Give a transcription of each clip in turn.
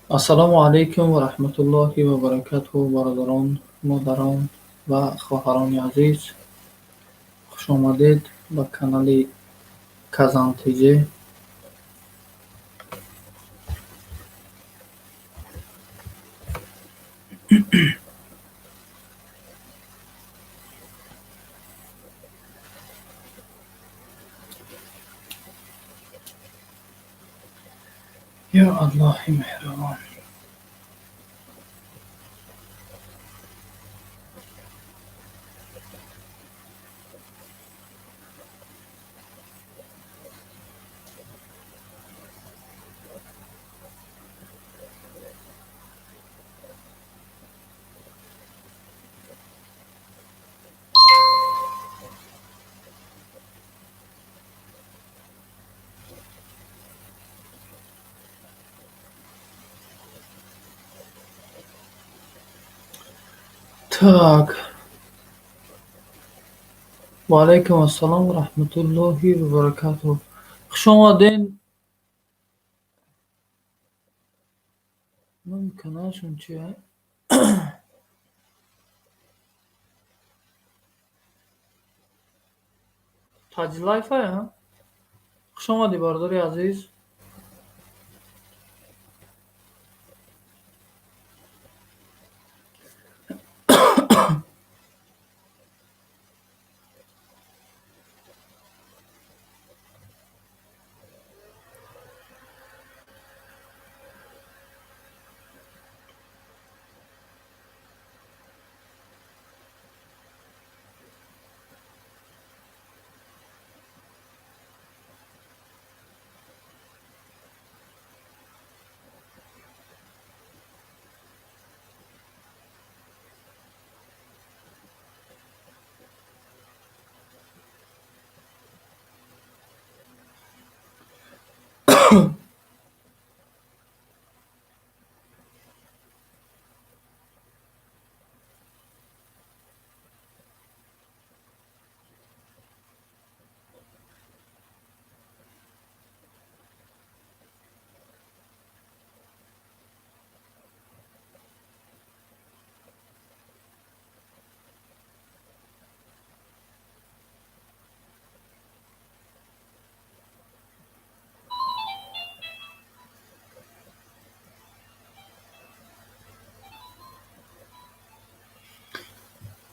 Ассалому алайкум ва раҳматуллоҳи ва баракатуҳ, бародарон, модарон ва хоҳарони азиз. Хушомадед ба канали Казан ТЖ. Ё Аллоҳи меҳрубон. Так. Ва алайкум ассалом ва раҳматуллоҳи ва баракатуҳ. Хуш омадед. Номи каналшон чия? Таҷлайфая? Хуш омадӣ, бародари азиз.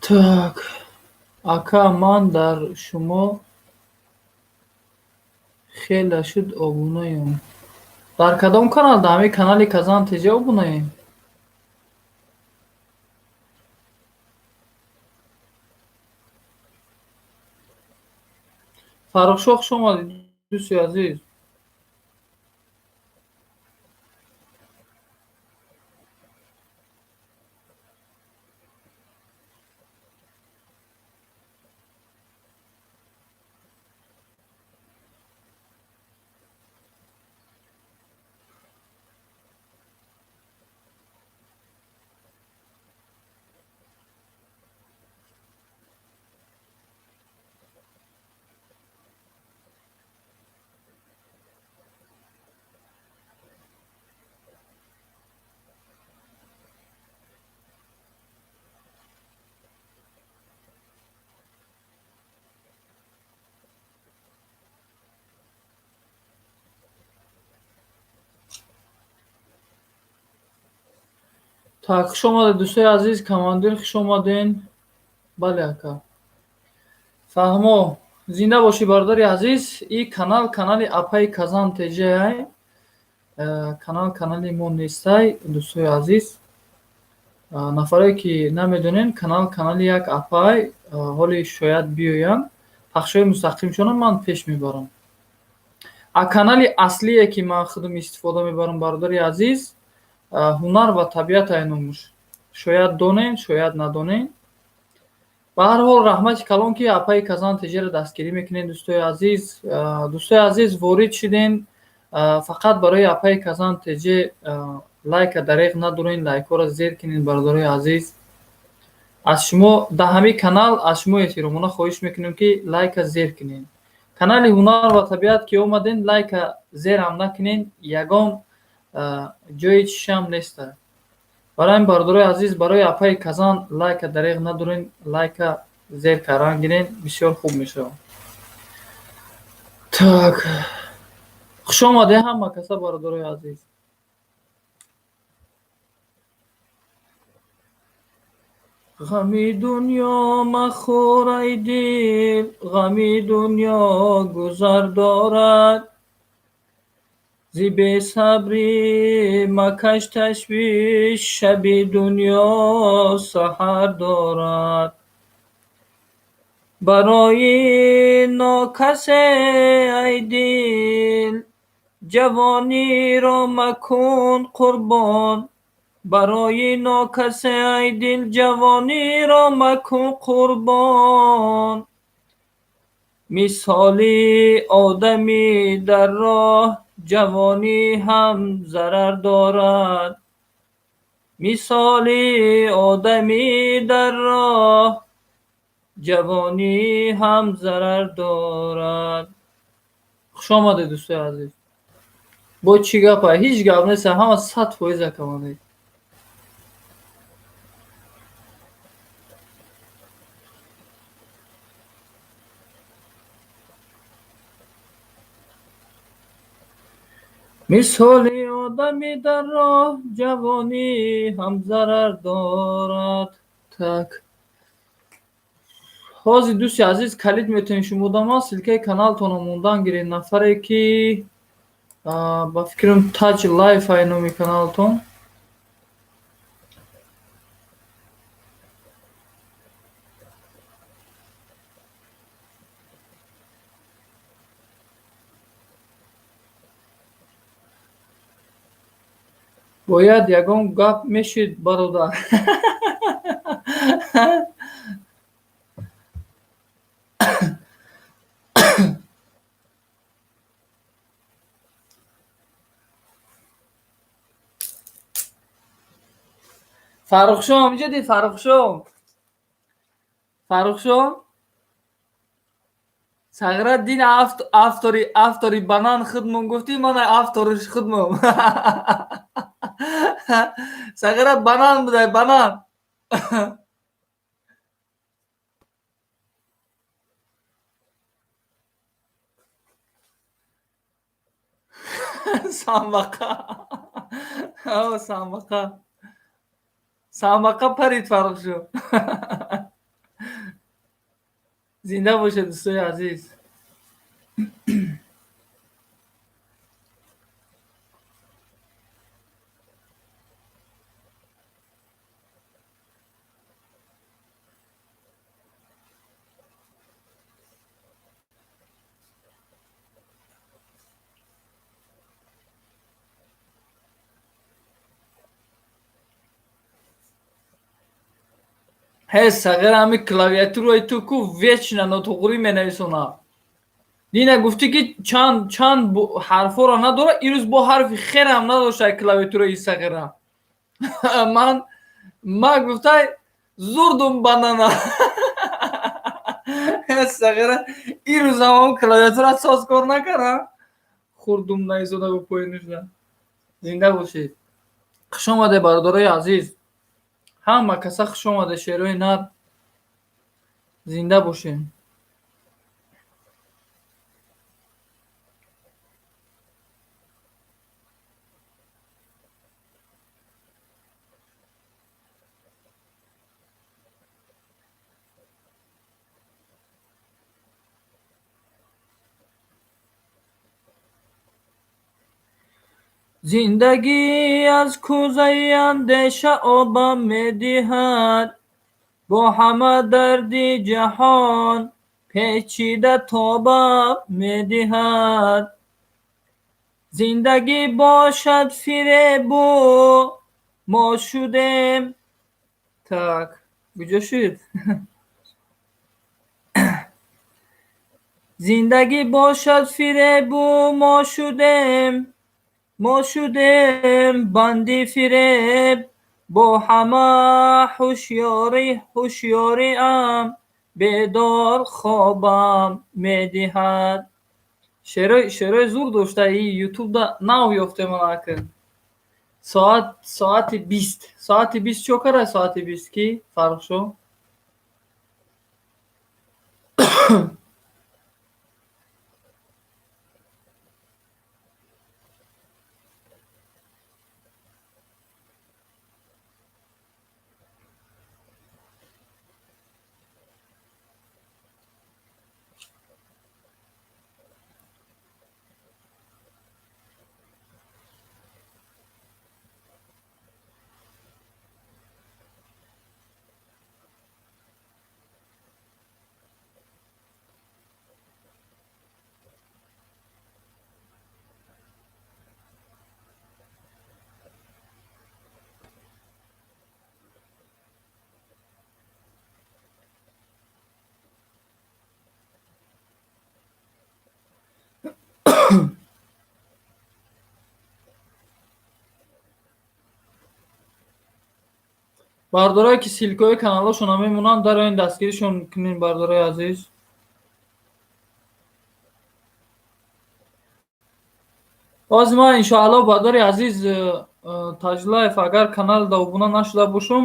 Так, ака, ман дар шумо хеле шуд обунаем. Дар кадом канал? Дар ҳамин канали Казан ТЖ обунаем? Фаррухшоҳ, хуш омадед, дӯсти азиз. Так, хуш омадед, дӯстои азиз, командир, хуш омаден. Бале, ака. Фаҳмо, зинда бошӣ, бародари азиз. И канал канали апаи Казан ТЖ ай. Канал канали мо нестай, дӯстои азиз. Нафаре ки намедонен, канал канали як апай, ҳоли шояд биёянд. Пахшҳои мустақимшонро ман пеш мебарам. А канали аслие ки ман худам истифода мебарам, бародари азиз, ҳунар ва табиат ай номуш. Шояд донен, шояд надонен. Ба ҳар ҳол, раҳмати калон, ки апаи Казан ТЖро дастгирӣ мекунед, дӯстои азиз. Дӯстои азиз, ворид шиден, фақат барои апаи Казан ТЖ лайка дареғ надорен, лайкҳоро зер кунед, бародарои азиз. Аз шумо дар ҳамин канал аз шумо эҳтиромона хоҳиш мекунем, ки лайка зер кунед. Канали «Ҳунар ва табиат» ки омаден, лайка зерам накунен, ягон ҷои чишам неста. Барои ҳамин, бародарои азиз, барои апаи Казан лайка дареғ надорен, лайка зер кардан гирен, бисёр хуб мешавад. Так, хуш омадед ҳама каса, бародарои азиз. Ғами дунё махӯр, ай дил, ғами дунё гузар дорад. Зи бесабрӣ макаш ташвиш, шаби дунё саҳар дорад. Барои нокасе, ай дил, ҷавониро макун қурбон. Барои нокасе, ай дил, ҷавониро макун қурбон. Мисоли одамӣ дар роҳ ҷавонӣ ҳам зарар дорад. Мисоли одамӣ дар роҳ ҷавонӣ ҳам зарар дорад. Хуш омадед, дӯстои азиз. Бо чӣ гапа? Ҳеҷ гап нест, ҳама 100% акамадед. Мисоли одамӣ дар роҳ ҷавонӣ ҳам зарар дорад. Так, ҳозир, дӯсти азиз, калид метавонед шумо дама ссылкаи каналтонро мондан гиред. Нафаре ки, ба фикрам, Таҷ Лайф ай номи каналтон. Бояд ягон гап мешид, бародар. Фаррухшом ҷудӣ, Фаррухшом, Фаррухшом, Сағира дин автори банан худмон гуфтӣ, ман авториш худмон. Сағира банан будай, банан. Самбақа, самбақа, самбақа парид. Фаррухшом, зинда бошед, дӯстои азиз. Ҳе, Сағира, ҳами клавиатураи ту ку вечно нотуғрӣ менависонад. Дина гуфтӣ, ки чанд чанд ҳарфҳоро надорад, ирӯз бо ҳарфи херам надошта клавиатураи Сағира. Ман гуфтай зурдум банана. Сағира, ирӯзам ҳам клавиатура соз кор накарда, хурдум наисода ба поён шуда. Зинда бошед, хуш омадед, бародарои азиз, ҳама каса хуш омадед, шерои нар, зинда бошед. Зиндагӣ аз кӯзаи андеша обам медиҳад, бо ҳама дарди ҷаҳон печида тобам медиҳад. Зиндагӣ бошад фиребу мо шудем. Так, куҷо шуд? Зиндагӣ бошад фиребу мо шудем, мо шудем банди фиреб. Бо ҳама ҳушёрӣ ҳушёриам бедор хобам медиҳад. Шеърои зур дошта и ютубда нав ёфтем анака. Соати 20. Соати 20 чо кара, соати 20 ки Фаррухшо? Бардорое ки ссылкаҳои каналҳошона мемонанд, дароин, дастгиришон кунед, бардорои азиз. Ҳозир ман иншоаллоҳ, бардори азиз Таҷлаев, агар каналда обуна нашуда бошум,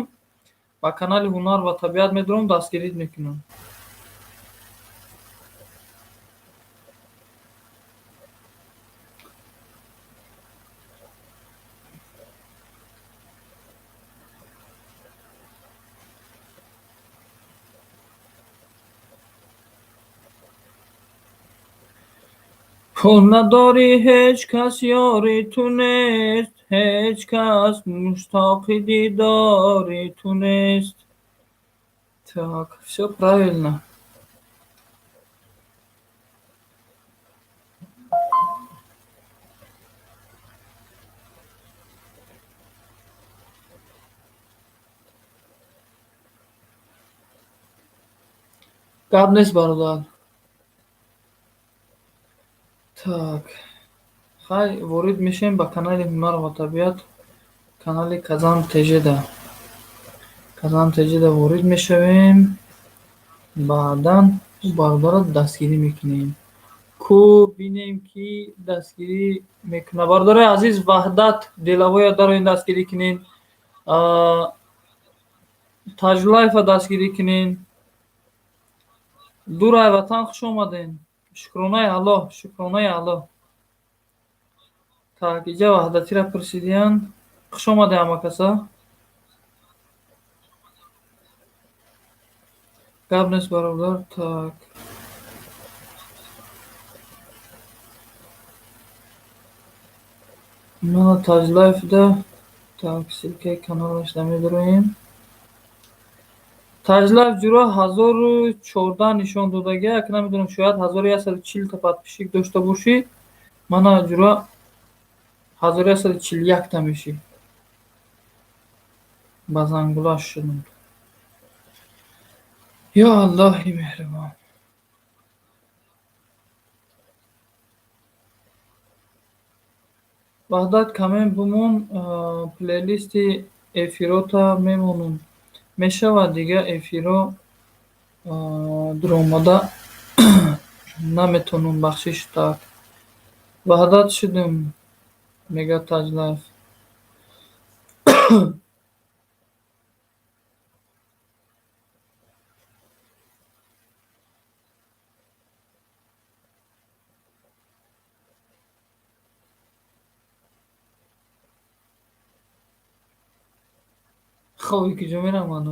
ба канали Ҳунар ва табиат медурам, дастгирит мекунам. Пул надорӣ, ҳеҷ кас ёри ту нест, ҳеҷ кас муштоқи дидори ту нест. Так, всё правильно. Гап нест, бародар. Так, хай, ворид мешавем ба канали Ҳунар ва табиат, канали Казан ТЖда. Казан ТЖда ворид мешавем, баъдан бародарро дастгирӣ мекунем. Ку бинем, ки дастгирӣ мекунад. Бародарои азиз, Ваҳдат Делавоя дароин, дастгирӣ кунед. Таҷлаева дастгирӣ кунед. Дурай ватан, хуш омадем. Шукронаи Аллоҳ, шукронаи Аллоҳ. Так, иҷа Ваҳдатиро пурсидиянд. Хуш омадед, ҳама каса. Гап нест, бародар. Так. Мана Таҷлаевда, так, ссылкаи каналашда медароем. Таҷлаев ҷура 1014 нишон додагия, як намедонам, шояд 1140-та подписчик дошта бошӣ. Мана ҷура, 1141-та мешӣ. Ба зангулаш шудам. Ё Аллоҳи меҳрибон. Ваҳдат, камем бимон, плейлисти эфирота мемонам. Мешавад, дига эфиро дуромада наметонам, бахшиш. Так. Ваҳдат шудем, мегӯяд Таҷлаев. Хоби куҷо мерам ман?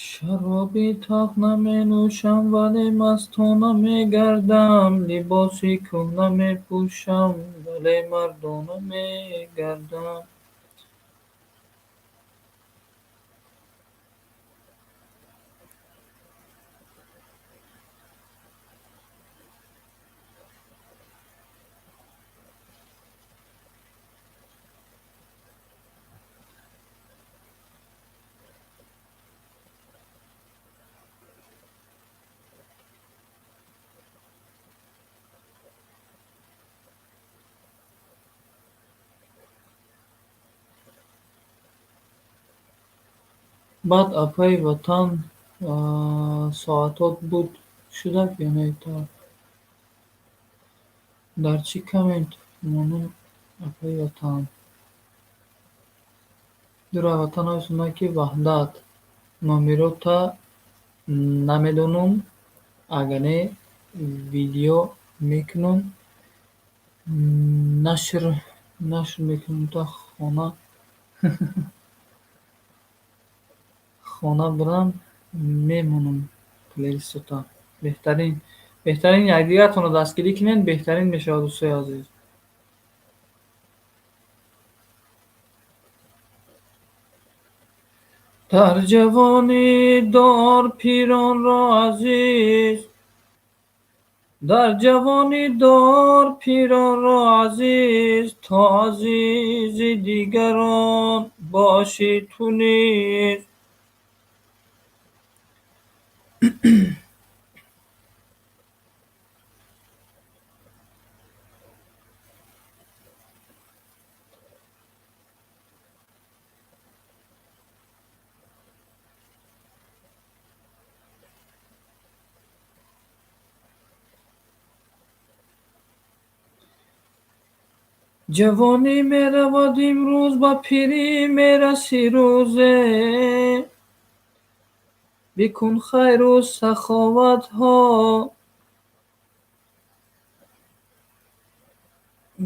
Шароби талх наменӯшам, вале мастона мегардам, либоси кӯҳна мепӯшам, вале мардона мегардам. Баъд апаи Ватан соатот буд шудак ё не? Дар чӣ коммент монум апаи Ватан? Дура Ватан нависонда, ки Ваҳдат номерота намедонум, агар не видео мекунум, нашр мекунум та хона бирам мемонам плейлистота. Беҳтарин, беҳтарин, якдигаратонро дастгирӣ кунед, беҳтарин мешавад, дӯстои азиз. Дар ҷавонӣ дор пиронро азиз, дар ҷавонӣ дор пиронро азиз, то азизи дигарон бошӣ ту низ. Ҷавонӣ меравад имрӯз, ба пирӣ мерасӣ рӯзе. Бикун хайру саховатҳо,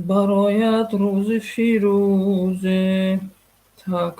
барояд рӯзи фирӯзе. Так.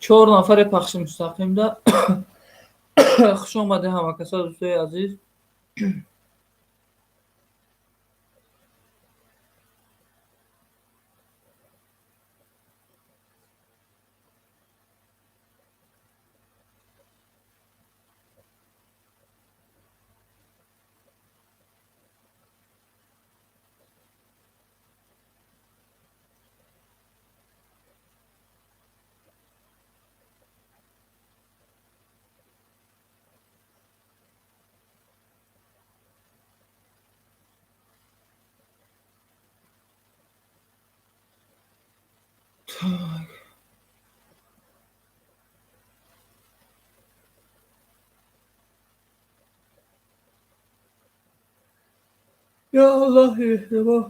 Чор нафаре пахши мустақимда. Хуш омадед ҳамакаса, дӯстои азиз. Так. Я Аллоҳ меҳрибон.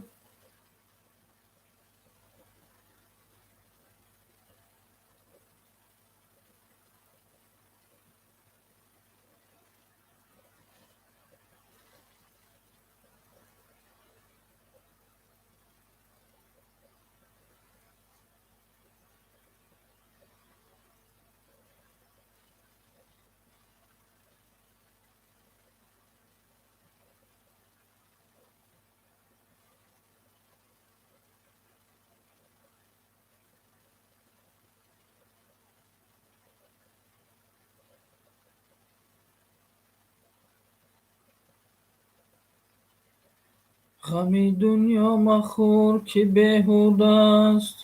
Ғами дунё махӯр, ки беҳуда аст.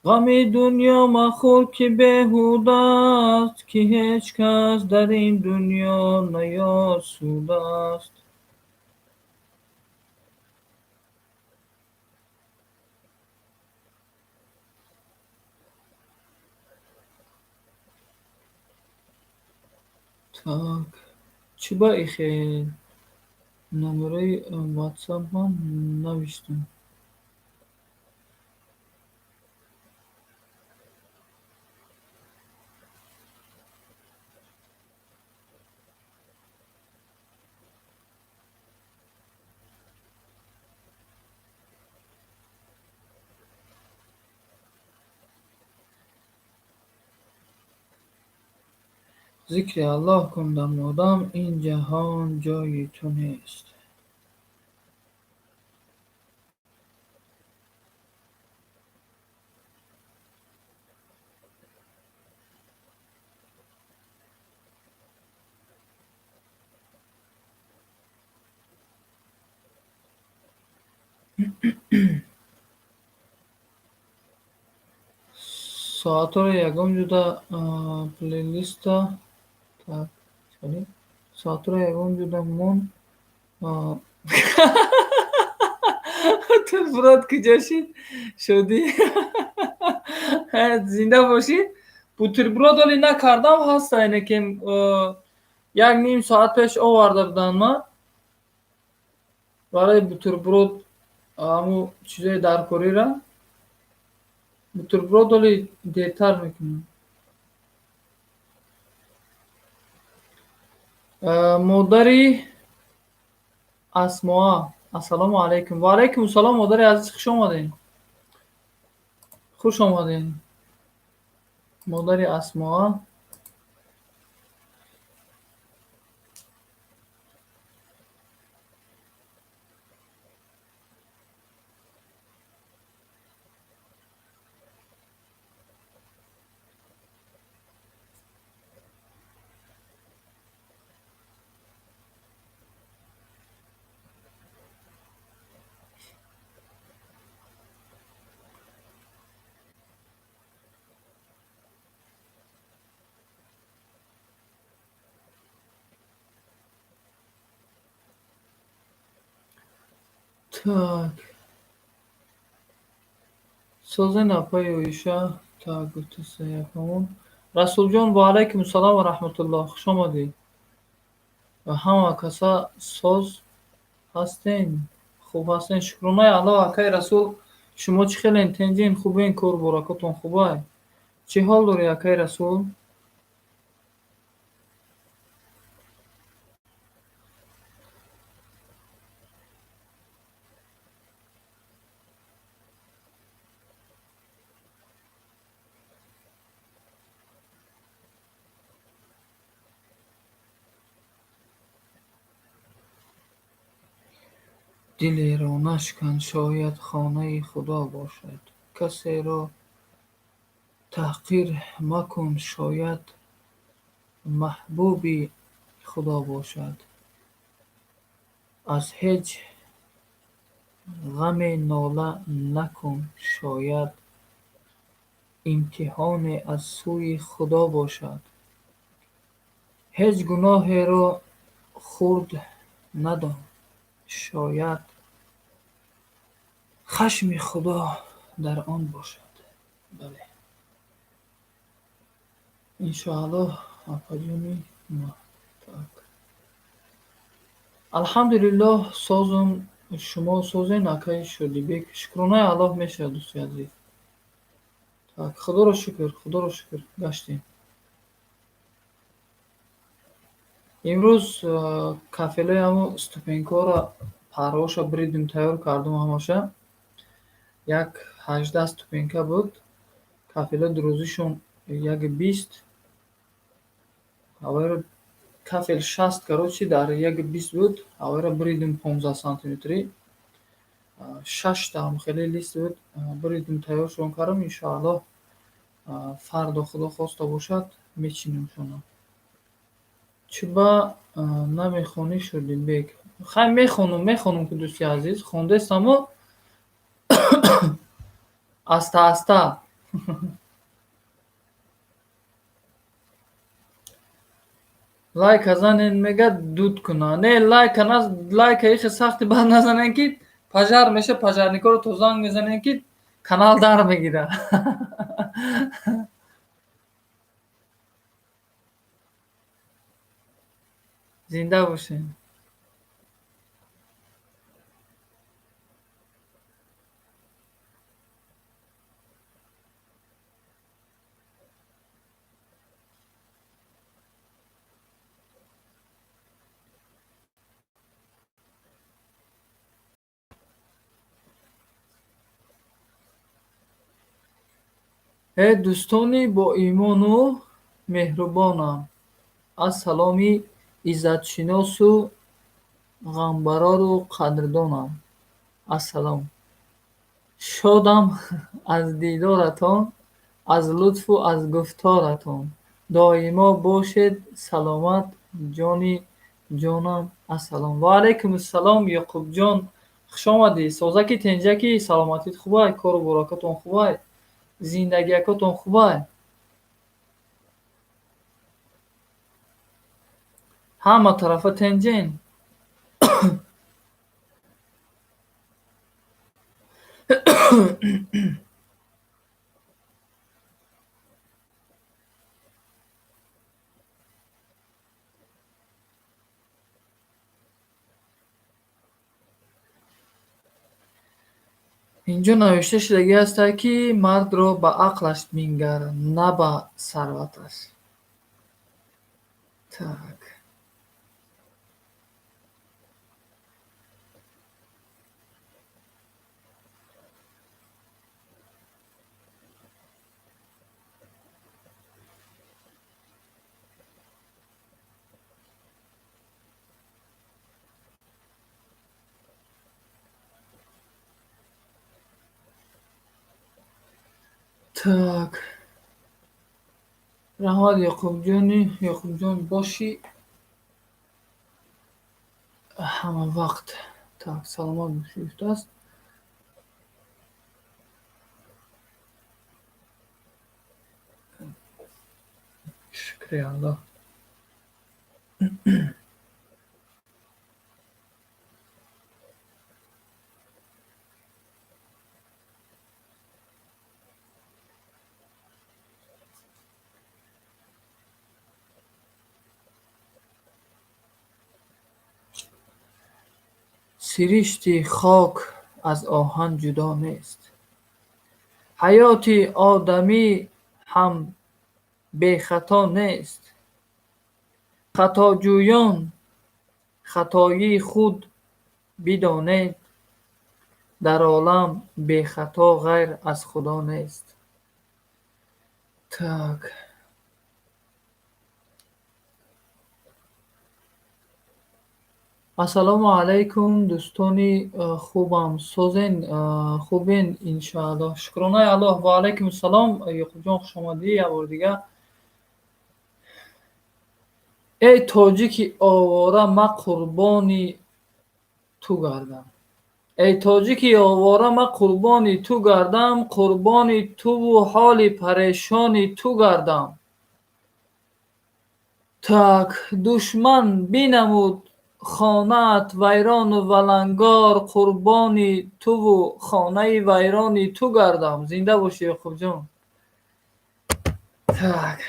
Ғами дунё махӯр, ки беҳуда аст, ки ҳеҷ кас дар ин дунё наёсуда аст. Так, чӣ ба ихел номерои ватсап ман навиштам? Зикри Аллоҳ кун дамодам, ин ҷаҳон ҷои ту нест. Соатҳоро ягон ҷуда плейлиста, так, соатҳоро ягон ҷуда мон. Бутерброд куҷо шид? Шудӣ? Зинда бошӣ. Бутерброд оли накардам, ҳаста, ине ки як ним соат пеш оварда буданд ма барои бутерброд ҳамун чизои даркорира. Бутерброд оли дертар мекунам. Модари Асмоа, ассалому алайкум. Ва алайкум салом, модари азиз, хуш омадем, хуш омадем, модари Асмоа. Так. Созен, апаи Оиша. Так, гуфтаса якамон. Расулҷон, ва алайкум салом ва раҳматуллоҳ. Хуш омадӣ. Ҳама каса соз ҳастен? Хуб ҳастен? Шукронаи Аллоҳ, акаи Расул. Шумо чӣ хелен? Тенҷин, хубен? Кор боракотон хубай? Чӣ ҳол дорӣ, акаи Расул? Дилеро нашкан, шояд хонаи Худо бошад. Касеро таҳқир макун, шояд маҳбуби Худо бошад. Аз ҳеҷ ғаме нола накун, шояд имтиҳоне аз сӯи Худо бошад. Ҳеҷ гуноҳеро хурд надон, шояд хашми Худо дар он бошад. Бале. Иншоаллоҳ, апаҷони ма. Так. Алҳамдулиллоҳ, созум, шумо созен, акаи Шодибек? Шукронаи Аллоҳ мешавад, дӯсти азиз. Так, Худоро шукр, Худоро шукр, гаштем. Имрӯз кафелои ҳамун ступенькаҳоро парҳоша бридим, тайёр кардум ҳамаша. Як 18 ступенька буд. Кафело дурӯзишон 1,20. Ҳавайро кафел 60, короче, дар 1,20 буд. Ҳавайро бридим 15 сантиметрӣ. Шашта ҳам хеле лист буд. Бридим, тайёршон кардам. Иншоаллоҳ, фардо, Худо хоста бошад, мечинемшона. Чӣ ба намехонӣ, Шодибек? Хай, мехонум, мехонум ки, дӯсти азиз, хондестаму аста аста. Лайка занен, мега, дуд куна. Не, лайка, лайка ихе сахти бад назанен, ки пожар меша, пожарникоро то занг мезанем, ки канал дар мегира. Зинда бошед. Э дӯстони боимону меҳрубонам, ассаломи иззатшиносу ғамбарору қадрдонам, ассалом. Шодам аз дидоратон, аз лутфу аз гуфторатон. Доимо бошед саломат, ҷони ҷонам, ассалом. Ва алайкум ассалом, Ёқубҷон. Хуш омадӣ. Созаки, тенҷакӣ, саломатит хубай, кору боракотон хубай, зиндагиякотон хубай. Ҳама тарафа тенҷен. Инҷо навишта шудагӣ ҳастад, ки мардро ба ақлаш бингар, на ба сарваташ. Так. Так. Раҳмат, Ёқубҷони, Ёқубҷон бошӣ ҳама вақт. Так, саломат бошӣ гуфтааст. Шукри Аллоҳ. Сиришти хок аз оҳан ҷудо нест. Ҳаёти одамӣ ҳам бехато нест. Хатоҷӯён хатои худ бидонед, дар олам бехато ғайр аз Худо нест. Так. Ассалому алайкум, дӯстони хубам. Созен, хубен, иншоаллоҳ. Шукронаи Аллоҳ. Ва алайкум ассалом. Ёқубҷон, хуш омадӣ як бори дигар. Эй тоҷики овора, ма қурбони ту гардам. Эй тоҷики овора, ма қурбони ту гардам, қурбони туву ҳоли парешони ту гардам. Так, душман бинамуд хонаат вайрону валангор, қурбони туву хонаи вайрони ту гардам. Зинда бошӣ, Ёқубҷон. Так.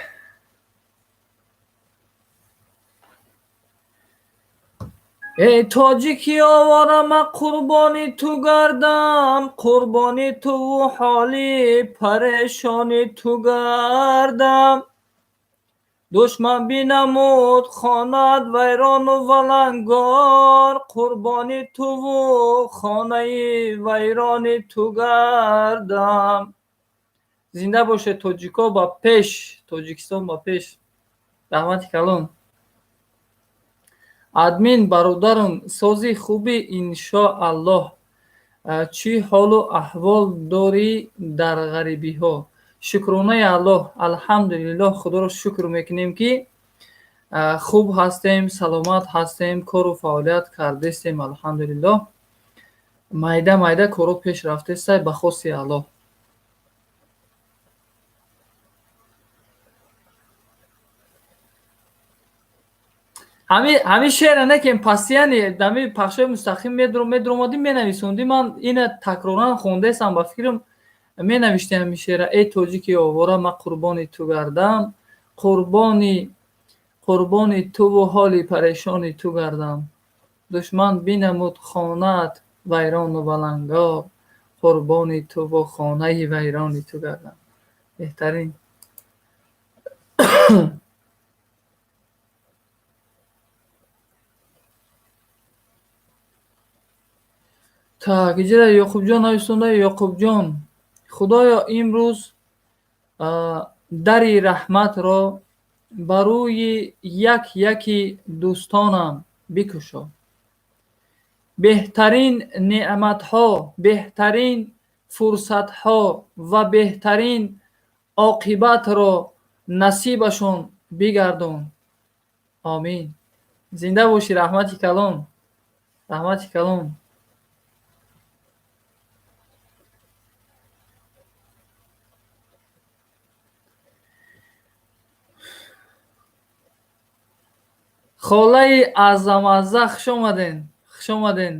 Эй тоҷики овора, ма қурбони ту гардам, қурбони туву ҳоли парешони ту гардам. Душман бинамуд хонаат вайрону валангор, қурбони туву хонаи вайрони ту гардам. Зинда бошед, тоҷико, ба пеш, Тоҷикистон ба пеш. Раҳмати калон. Админ бародарам, сози хуби иншоаллоҳ. Чӣ ҳолу аҳвол дорӣ дар ғарибиҳо? Шукронаи Аллоҳ, алҳамдулиллоҳ, Худоро шукр мекунем, ки хуб ҳастем, саломат ҳастем, кору фаъолият кардестем, алҳамдулиллоҳ. Майда майда коро пеш рафтестай ба хости Аллоҳ. Ҳамин шеъра некем пастияни дами пахшои мустақим медуромадим, менависондим. Ман ина такроран хондесам, ба фикрам менавиштем ҳамин шеъра. Эй тоҷики овора, ма қурбони ту гардам, қурбони туву ҳоли парешони ту гардам. Душман бинамуд хонаат вайрону валангор, қурбони туву хонаи вайрони ту гардам. Беҳтарин. Так, иҷора Ёқубҷон нависонда. Ёқубҷон, Худоё, имрӯз дари раҳматро ба рӯи як яки дӯстонам бикушо. Беҳтарин неъматҳо, беҳтарин фурсатҳо ва беҳтарин оқибатро насибашон бигардон. Омин. Зинда бошӣ, раҳмати калон. Раҳмати калон. Холаи Аъзамазза, хуш омаден, хуш омаден.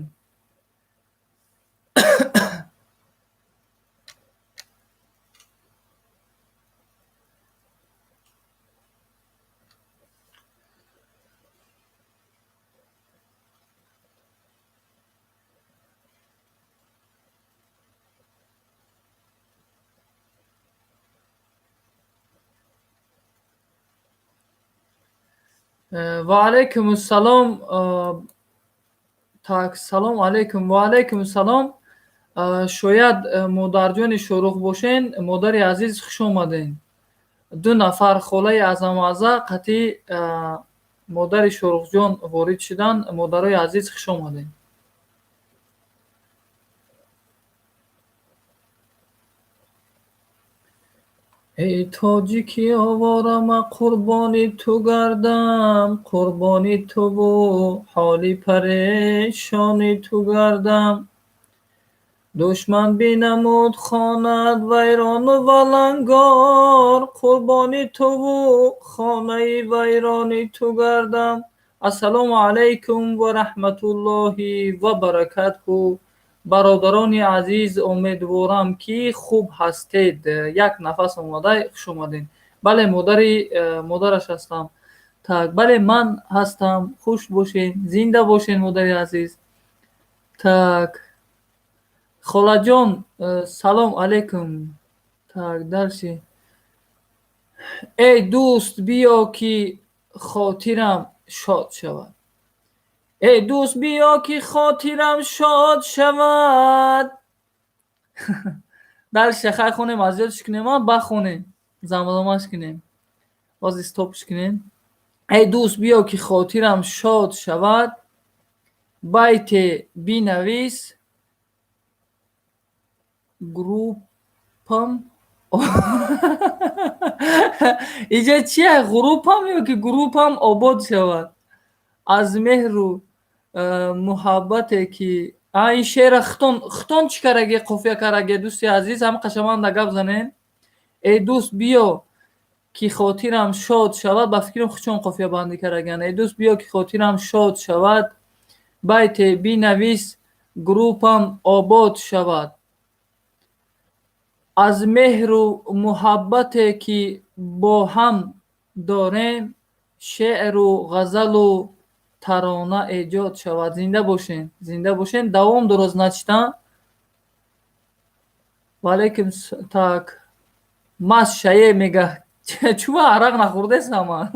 Ва алайкум ассалом. Так, салом алайкум. Ва алайкум ассалом. Шояд модарҷони Шоҳрух бошен. Модари азиз, хуш омаден. Ду нафар, холаи Аъзамазза қатъи модари Шоҳрухҷон ворид шуданд. Модарои азиз, хуш омаден. Эй тоҷики овора, ман қурбони ту гардам, қурбони туву ҳоли парешони ту гардам. Душман бинамуд хонат вайрону валангор, қурбони туву хонаи вайрони ту гардам. Ассалому алайкум ва раҳматуллоҳи ва баракатҳу. Бародарони азиз, умедворам, ки хуб ҳастед. Як нафас омада, хуш омадед. Бале, модари модараш ҳастам. Так, бале, ман ҳастам. Хуш бошед, зинда бошед, модари азиз. Так, холаҷон, салом алейкум. Так, дальше. Эй дӯст, биё, ки хотирам шод шавад. Эй дӯст, биё, ки хотирам шод шавад. Дальше хай хонем, аз ёдш кунем, бахонем, замзамаш кунем. Боз стопш кунем. Эй дӯст, биё, ки хотирам шод шавад, байте бинавис, группам. Иҷа чия, ғурупам ё ки группам обод шавад аз меҳру муҳаббате ки. Ин шеъра хутон чӣ караге, қофия караге, дӯсти азиз, ҳама қашаманда гап занен. Эй дӯст, биё, ки хотирам шод шавад, ба фикрам хучон қофиябандӣ караган. Эй дӯст, биё, ки хотирам шод шавад, байте бинавис, группам обод шавад аз меҳру муҳаббате ки бо ҳам дорем, шеъру ғазалу тарона эҷод шавад. Зинда бошен, зинда бошен. Давом дорад, значит. Ваалайкум. Так, маст шае мега. Чува арақ нахӯрдесам ман?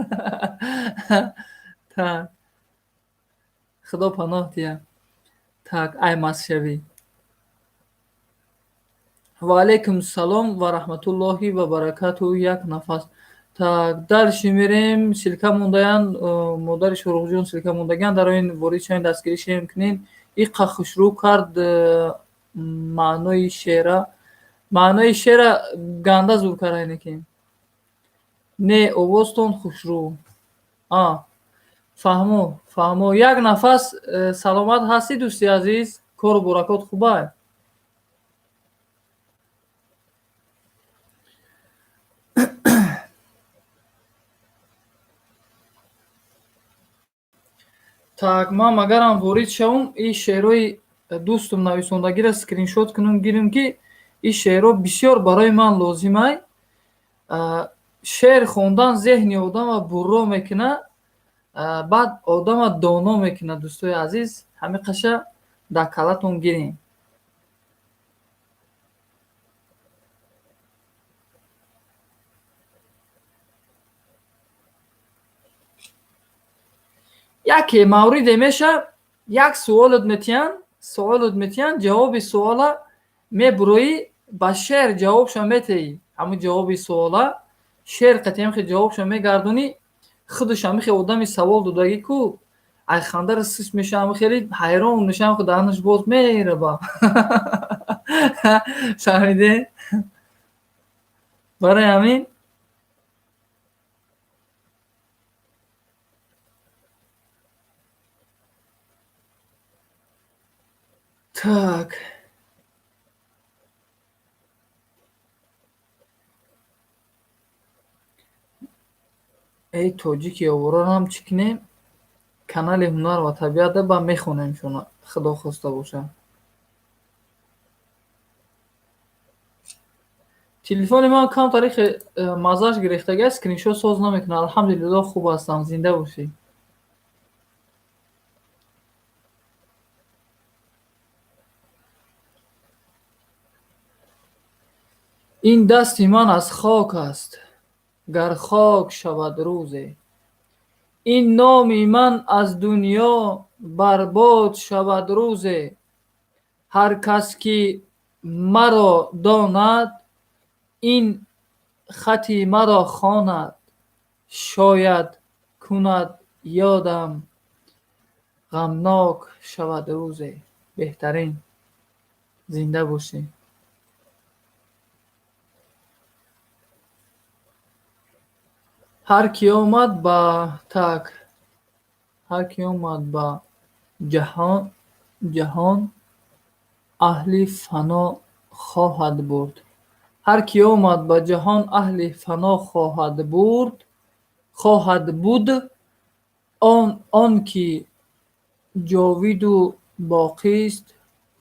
Так, худо паноҳ диҳад. Так, ай мастшавӣ. Ва алайкум салом ва раҳматуллоҳи ва баракатуҳ. Як нафас. Так, дальше мерем. Ссылка мондаянд, модари Шоҳрухҷон ссылка мондагианд. Дар ин ворид шавед, дастгирӣ шем кунед. Иқа хушрӯ кард маънои шеъра. Маънои шеъра ганда зур кард ки. Не, овозтон хушрӯ. А фаҳмо, фаҳмо. Як нафас, саломат ҳастӣ, дӯсти азиз? Кору буракот хубай? Так, ман магарам ворид шавам, ин шеърҳои дӯстум нависондагиро скриншот кунам, гирам, ки ин шеърҳо бисёр барои ман лозимай. Шеър хондан зеҳни одамро бурро мекунад, баъд одамро доно мекунад, дӯстои азиз. Ҳамин қаша дар каллатон гирем. Яке мавриде меша, як суолат метиҳанд, суолат метиҳанд, ҷавоби суола мебуроӣ, ба шеър ҷавобша метаҳӣ. Ҳамун ҷавоби суола шеър қатъи ҳамихе ҷавобша мегардонӣ, худаш ҳамихе одами савол додагӣ ку ай хандаро сис меша, ҳами хеле ҳайрон меша, ҳами даҳанаш боз мераба. Фаҳмидед? Барои ҳамин так. Эй тоҷики овораам, чӣ кунем? Канали Ҳунар ва табиата ба мехонем шуна, худо хоста боша. Телефони ман кам таърихи маззааш гирифтага, скриншот соз намекунад. Алҳамдулиллоҳ, хуб ҳастам, зинда бошӣ. Ин дасти ман аз хок аст, гар хок шавад рӯзе. Ин номи ман аз дунё барбод шавад рӯзе. Ҳар кас ки маро донад, ин хати маро хонад, шояд кунад ёдам, ғамнок шавад рӯзе. Беҳтарин, зинда бошӣ. Ҳар ки омад ба так, ҳар ки омад ба ҷаҳон аҳли фано хоҳад бурд. Ҳар ки омад ба ҷаҳон аҳли фано хоҳад бурд, хоҳад буд, он ки ҷовиду боқист,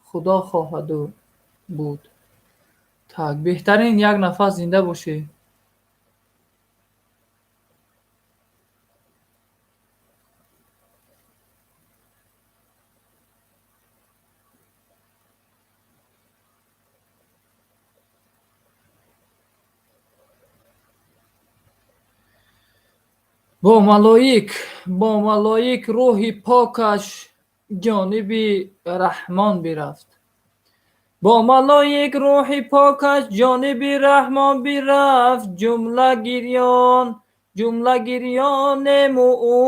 Худо хоҳаду буд. Так, беҳтарин, як нафас, зинда бошӣ. Бо малоик рӯҳи покаш ҷониби Раҳмон бирафт. Бо малоик рӯҳи покаш ҷониби Раҳмон бирафт. Ҷумла гирёнему ӯ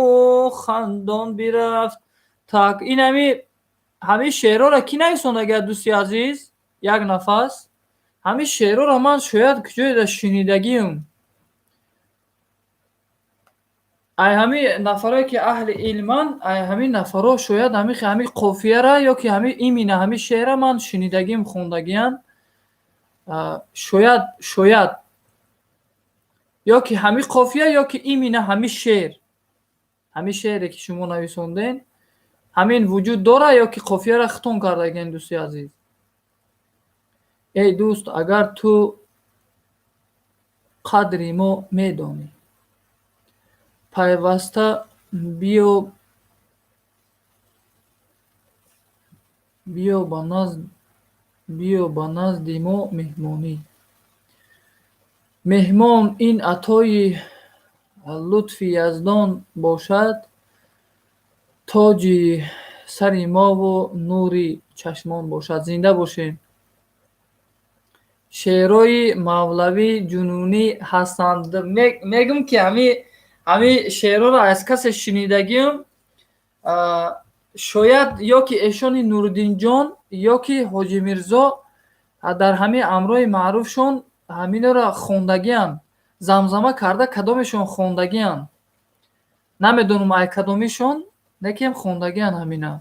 хандон бирафт. Так, ин ҳамин шеърҳоро кӣ нависондага, дӯсти азиз? Як нафас. Ҳамин шеърҳоро ман шояд куҷоеда шунидагиам. Ай ҳамин нафарое ки аҳли илманд, ай ҳамин нафарҳо шояд ҳамин қофияра ё ки ҳамин имина ҳамин шеъра ман шунидагим, хондагиам. Шояд ё ки ҳамин қофия ё ки имина ҳамин шеър, ҳамин шеъре ки шумо нависонден, ҳамин вуҷуд дора ё ки қофияра хитон кардагиен, дӯсти азиз. Эй дӯст, агар ту қадри мо медонӣ, пайваста биё ба назди мо меҳмонӣ. Меҳмон ин атои лутфи Яздон бошад, тоҷи сари мову нури чашмон бошад. Зинда бошем. Шеърҳои Мавлавӣ ҷунунӣ ҳастанд. Мегӯм ки ҳамин шеърҳоро аз касе шунидагиам, шояд ё ки эшони Нуриддинҷон ё ки Ҳоҷи Мирзо дар ҳамин амрои маъруфшон ҳаминро хондагианд, замзама карда кадомешон хондагианд. Намедонам ай кадомишон, лекин хондагианд ҳамина.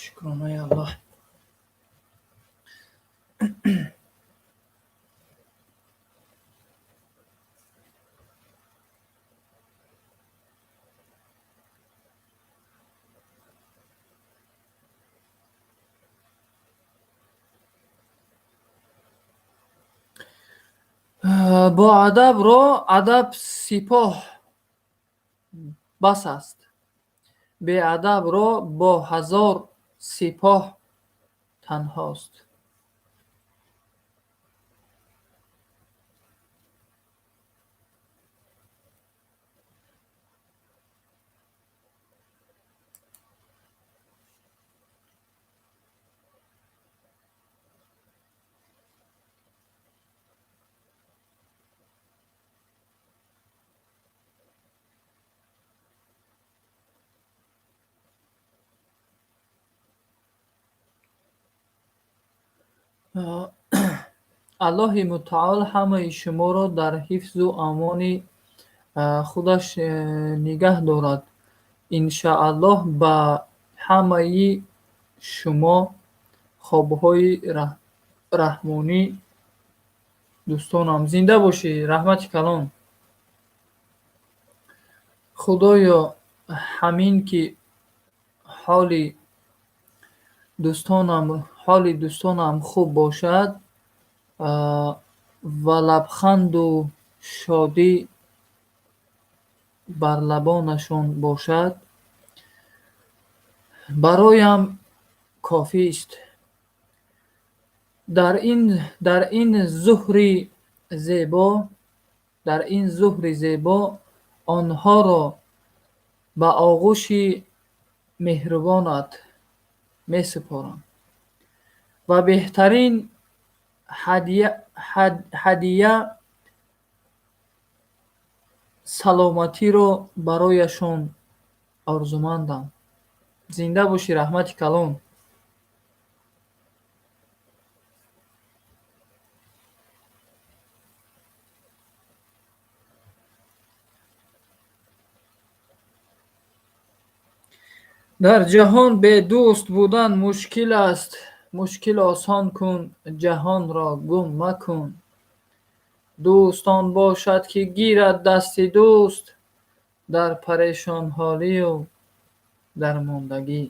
Шукронаи Аллоҳ. Бо адабро адаб сипоҳ бас аст, беадабро бо ҳазор сипоҳ танҳост. Аллоҳи мутаол ҳамаи шуморо дар ҳифзу амони худаш нигаҳ дорад. Иншааллоҳ, ба ҳамаи шумо хобҳои раҳмонӣ, дӯстонам. Зинда бошӣ, раҳмати калон. Худоё, ҳамин ки ҳоли дӯстонам хуб бошад ва лабханду шодӣ бар лабонашон бошад, бароям кофист. Дар ин зуҳри зебо онҳоро ба оғӯши меҳрубонат месупорам ва беҳтарин ҳадия, саломатиро барояшон орзумандам. Зинда бошӣ, раҳмати калон. Дар ҷаҳон бедӯст будан мушкил аст. Мушкил осон кун, ҷаҳонро гум макун. Дӯст он бошад, ки гирад дасти дӯст дар парешонҳолию дармондагӣ.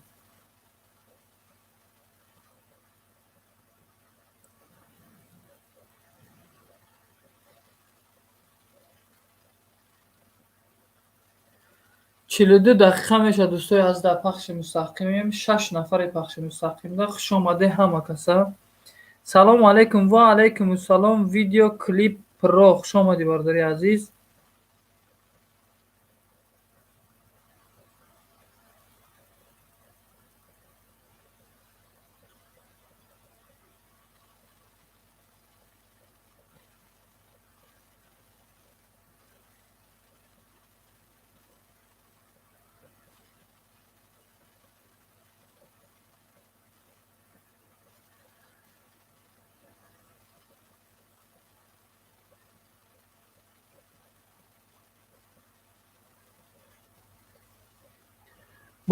42 дақиқа мешавад, дӯстои азиз, дар пахши мустақимем. Шаш нафари пахши мустақимда. Хушомадед ҳама каса. Салому алайкум. Ва алайкум ассалом. Видео клип про, хушомадӣ, бародари азиз.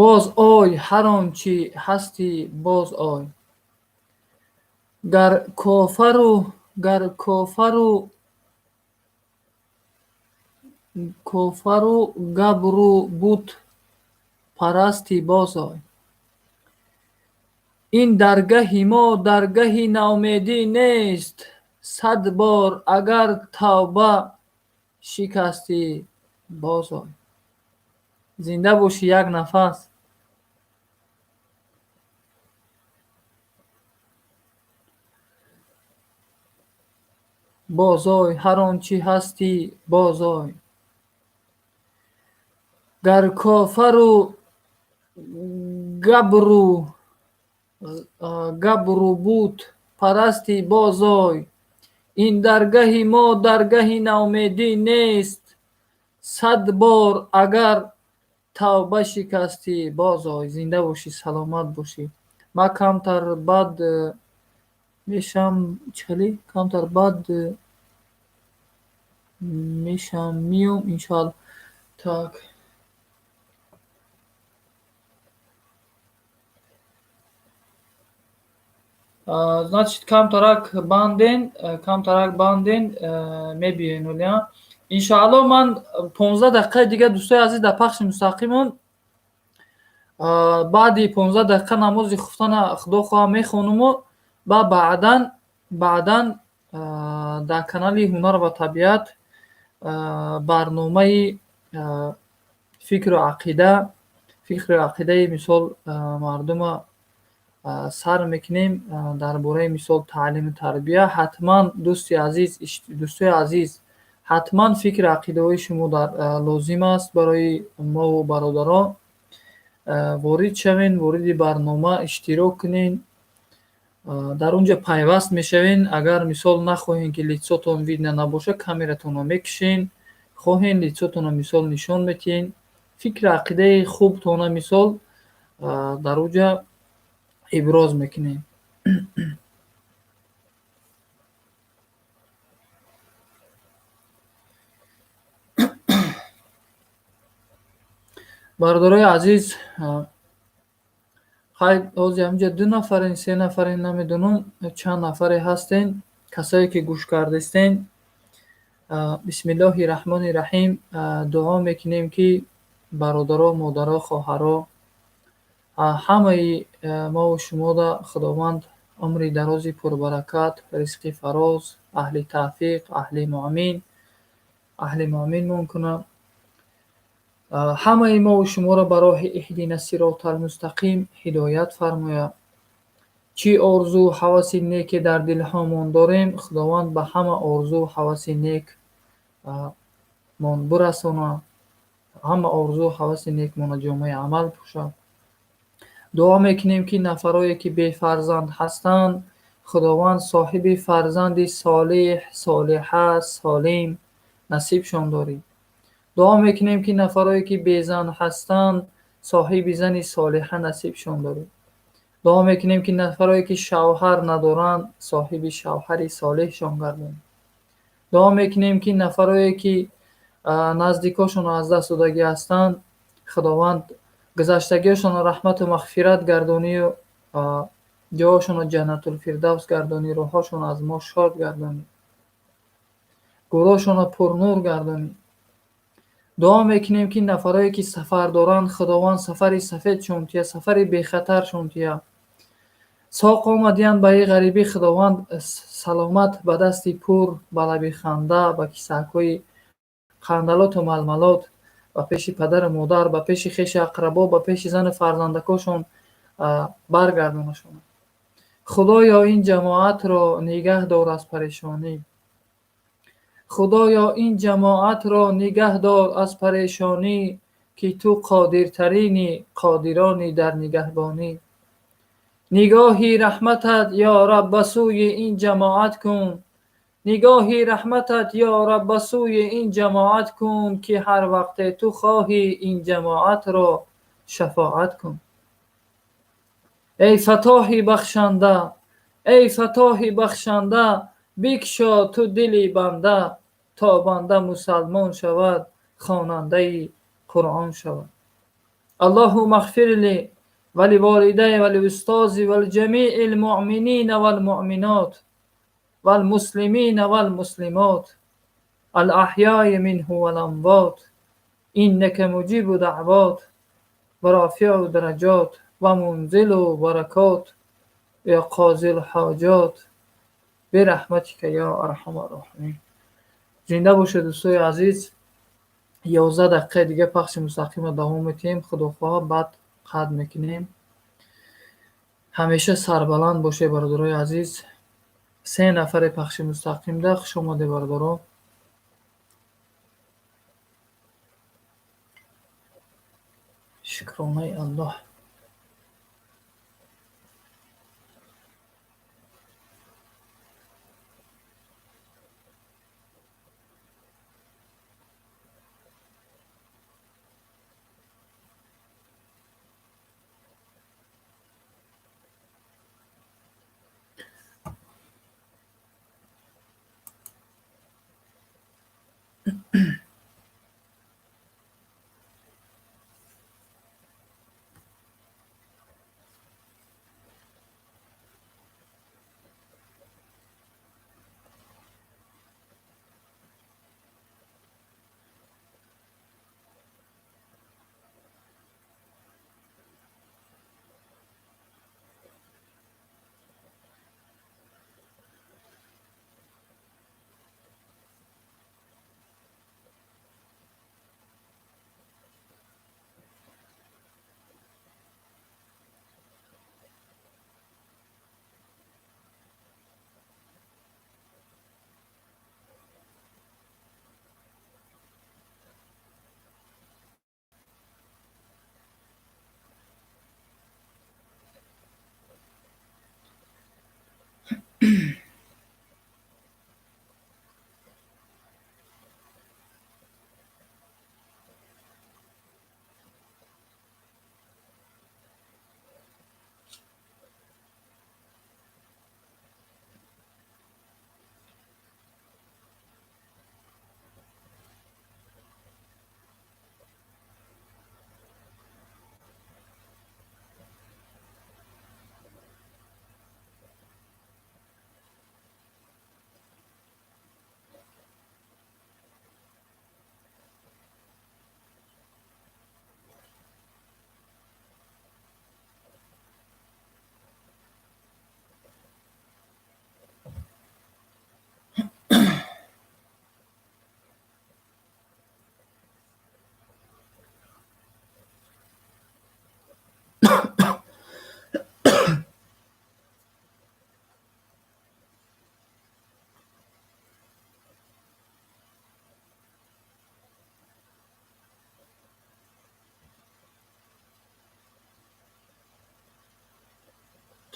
Боз ой, ҳар он чӣ ҳастӣ, боз ой. Гар кофару габру бут парастӣ, боз ой. Ин даргаҳи мо даргаҳи ноумедӣ нест. Сад бор агар тавба шикастӣ, боз ой. Зинда бошӣ, як нафас. Боз ой, ҳар он чӣ ҳастӣ, боз ой. Гар кофару габру бут парастӣ, боз ой. Ин даргаҳи мо даргаҳи ноумедӣ нест. Сад бор агар тавба шикастӣ, боз ой. Зинда бошӣ, саломат бошӣ. Ман камтар бад мешам, чӣ, камтар бад мешам, миём, иншоалло. Так, значит, камтарак банден, мебиёен олия, иншоалло. Ман 15 дақиқаи дига, дӯстои азиз, дар пахши мустақимон. Баъди 15 дақиқа намози хуфтана, худо хоҳа, мехонуму ба баъдан дар канали «Ҳунар ва табиат» барномаи фикру ақидаи, мисол, мардума сар мекунем дар бораи, мисол, таълиму тарбия. Ҳатман, дӯсти азиз, дӯстои азиз, ҳатман фикру ақидаҳои шумо лозим аст барои мову бародарон. Ворид шавен, вориди барнома иштирок кунен, дар он ҷо пайваст мешавен. Агар, мисол, нахоҳем, ки лицо тон видно набошад, камератонро мекушен. Хоҳем, лицо тонро, мисол, нишон метиҳен. Фикру ақидаи хубтона, мисол, дар он ҷа иброз мекунем. Бародарои азиз, хай, ҳозир ҳаминҷа ду нафарен, се нафарен, намедонам чанд нафаре ҳастен, касое ки гӯш кардистен. Бисмиллоҳи раҳмони раҳим. Дуо мекунем, ки бародаро, модаро, хоҳаро, ҳамаи мову шумода Худованд умри дарози пурбаракат, ризқи фароз, аҳли тавфиқ, аҳли муъминмон кунад. Ҳамаи мову шуморо ба роҳи иҳдина сиротал мустақим ҳидоят фармояд. Чӣ орзу ҳаваси неке дар дилҳомон дорем, Худованд ба ҳама орзу ҳаваси нек мон бирасонад, ҳама орзу ҳаваси некмона ҷомаи амал пӯшад. Дуо мекунем, ки нафарое ки бефарзанд ҳастанд, Худованд соҳиби фарзанди солеҳ, солиҳа, солим насибшон дорӣ. Дуо мекунем, ки нафарое ки безан ҳастанд, соҳиби зани солиҳа насибшон дорӣ. Дуо мекунем, ки нафарое ки шавҳар надоранд, соҳиби шавҳари солеҳшон гардонӣ. Дуо мекунем, ки нафарое ки наздикошонро аз даст додагӣ ҳастанд, Худованд гузаштагиҳошонро раҳмату мағфират гардонию ҷоҳошонро ҷаннатулфирдавс гардонӣ, рӯҳҳошонро аз мо шод гардонӣ, гӯрошонро пурнур гардонӣ. Дуо мекунем, ки нафарое ки сафар доранд, Худованд сафари сафедшон тия, сафари бехатаршон тия. Соқ омадиянд ба ин ғарибӣ, Худованд саломат ба дасти пур, ба лаби ханда, ба кисакҳои қандалоту малмалот, ба пеши падару модар, ба пеши хеши ақрабо, ба пеши зану фарзандакошон баргардонашон. Худоё, ин ҷамоатро нигаҳ дор аз парешонӣ. Худоё, ин ҷамоатро нигаҳ дор аз парешонӣ, ки ту қодиртарини қодирони дар нигаҳбонӣ. Нигоҳи раҳматат, ё Раб, ба сӯи ин ҷамоат кун. Нигоҳи раҳматат, ё Раб, ба сӯи ин ҷамоат кун, ки ҳар вақте ту хоҳӣ ин ҷамоатро шафоат кун. Эй Фатоҳи бахшанда, эй Фатоҳи бахшанда, бикшо ту дили банда, то банда мусалмон шавад, хонандаи Қуръон шавад. Аллоҳумма ғфир ли ва ливолидайя ва лиустози ва лиҷамиил муъминина валмуъминот валмуслимина валмуслимот алаҳёи минҳу валамвот иннака муҷибу даъвот ва рофиу дараҷот ва мунзилу баракот ё қозил ҳоҷот бираҳматика ё арҳамар роҳимин. Зинда бошед, дӯстои азиз. 11 дақиқаи дига пахши мустақимро давом медиҳем, худо хоҳад, баъд қатъ мекунем. Ҳамеша сарбаланд бошед, бародарои азиз. Се нафаре пахши мустақимда, хуш омадед, бародаро. Шукронаи Аллоҳ.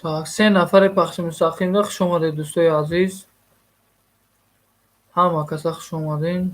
Так, се нафаре пахши мустақимда, хуш омадед, дӯстои азиз. Ҳама каса хуш омадем.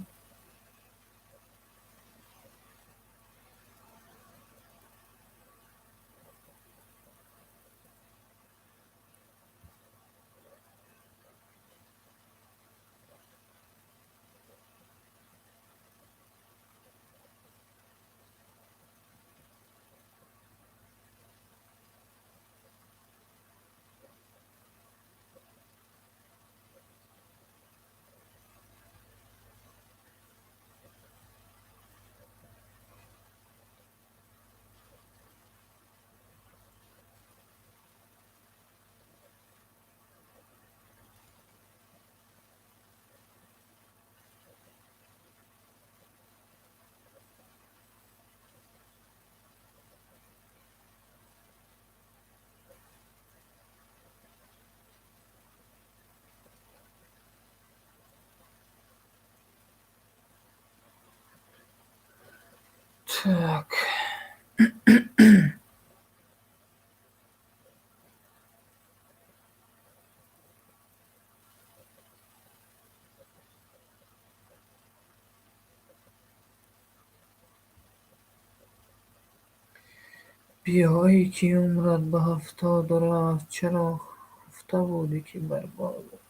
Так. Биёӣ, ки умрат ба 70 рафт, чаро хуфта будӣ, ки барбод рафт?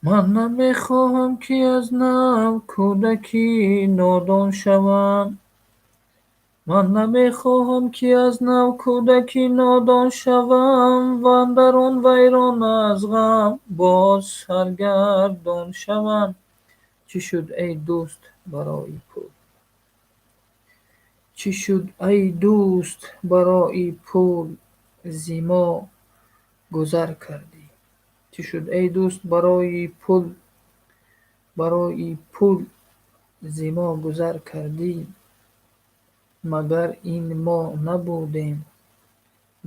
Ман намехоҳам, ки аз нав кӯдаки нодон шавам. Ман намехоҳам, ки аз нав кӯдаки нодон шавам ва андар он вайрон аз ғам боз саргардон шавам. Чӣ шуд, эй дӯст, барои пул? Чӣ шуд, ай дӯст, барои пул зи мо гузар кардӣ? Чӣ шуд, эй дӯст, барои пул, барои пул зи мо гузар кардӣ? Магар ин мо набудем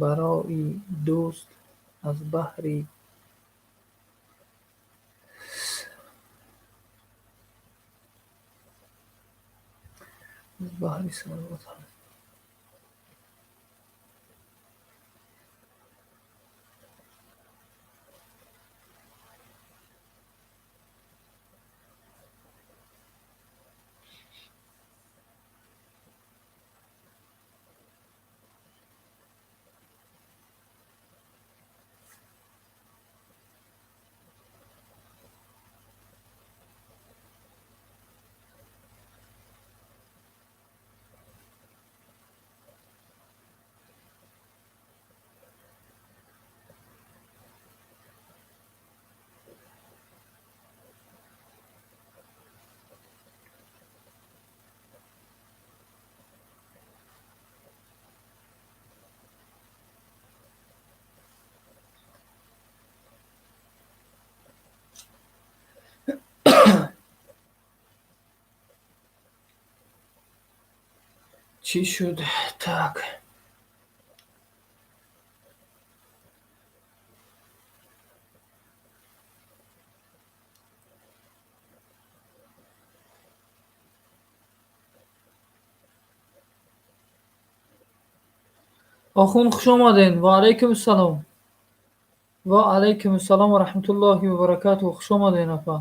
барои дӯст аз баҳри сарват ҳам? Чӣ шуд? Так. Охун, хуш омаден. Ва алайкум ассалом. Ва алайкум ассалом ва раҳматуллоҳи ва баракатуҳ. Хуш омаден, апа.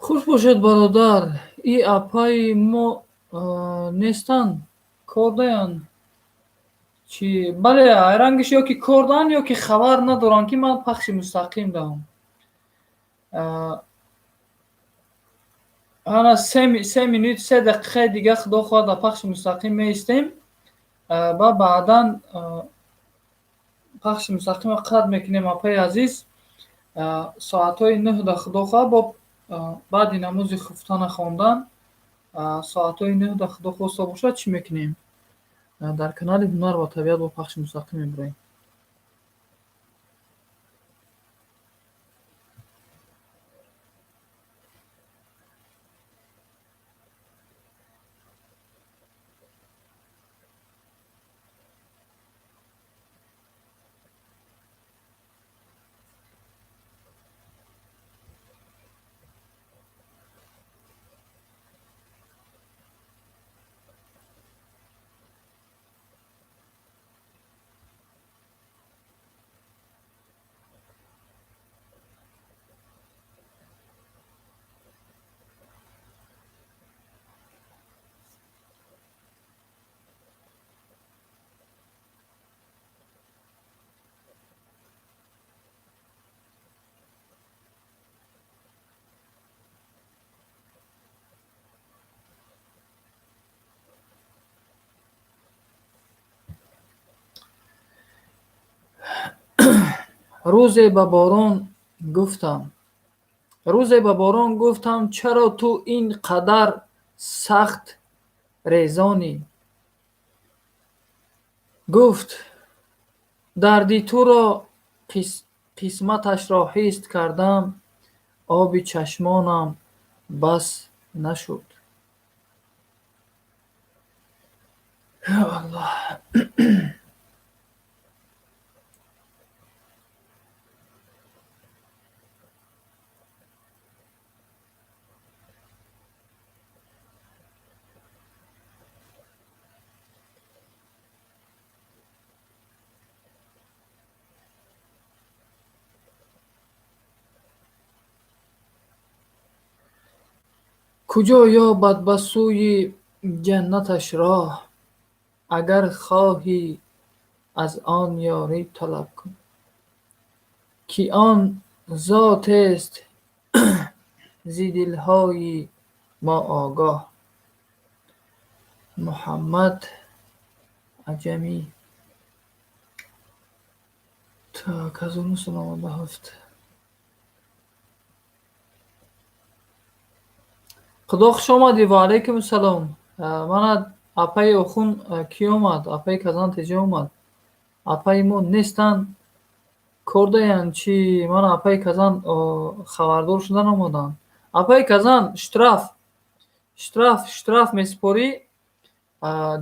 Хуш бошед, бародар. И апаи мо нестанд, кор даянд чӣ? Бале, рангиш ё ки кор доранд, ё ки хабар надоранд, ки ман пахши мустақим дорам. Ана 3 минут, 3 дақиқаи дига, худо хоҳад, дар пахши мустақим меистем ва баъдан пахши мустақимро қатъ мекунем, апаи азиз. Соатҳои 9-да, худо хоҳад, бо баъди намози хуфтана хондан, соатҳои 9-да, худо хоста бошад, чӣ мекунем? Дар канали «Ҳунар ва табиат» бо пахши мустақим мебароем. Рӯзе ба борон гуфтам: «Чаро ту ин қадар сахт резонӣ?» Гуфт: «Дарди туро қисматашро ҳис кардам, оби чашмонам бас нашуд». Ё Аллоҳ! Куҷо ёбад ба сӯи ҷаннаташ роҳ? Агар хоҳӣ, аз он ёрӣ талаб кун, ки он зотест зи дилҳои мо огоҳ. Муҳаммад Аҷамӣ. Так, 1997. Худо, хуш омадӣ. Ва алайкум салом. Мана апаи Охун кӣ омад? Апаи Казан теҷа омад. Апаи мо нестанд, кор даянд чӣ? Мана апаи Казан хабардор шудан омаданд. Апаи Казан, штраф месупорӣ.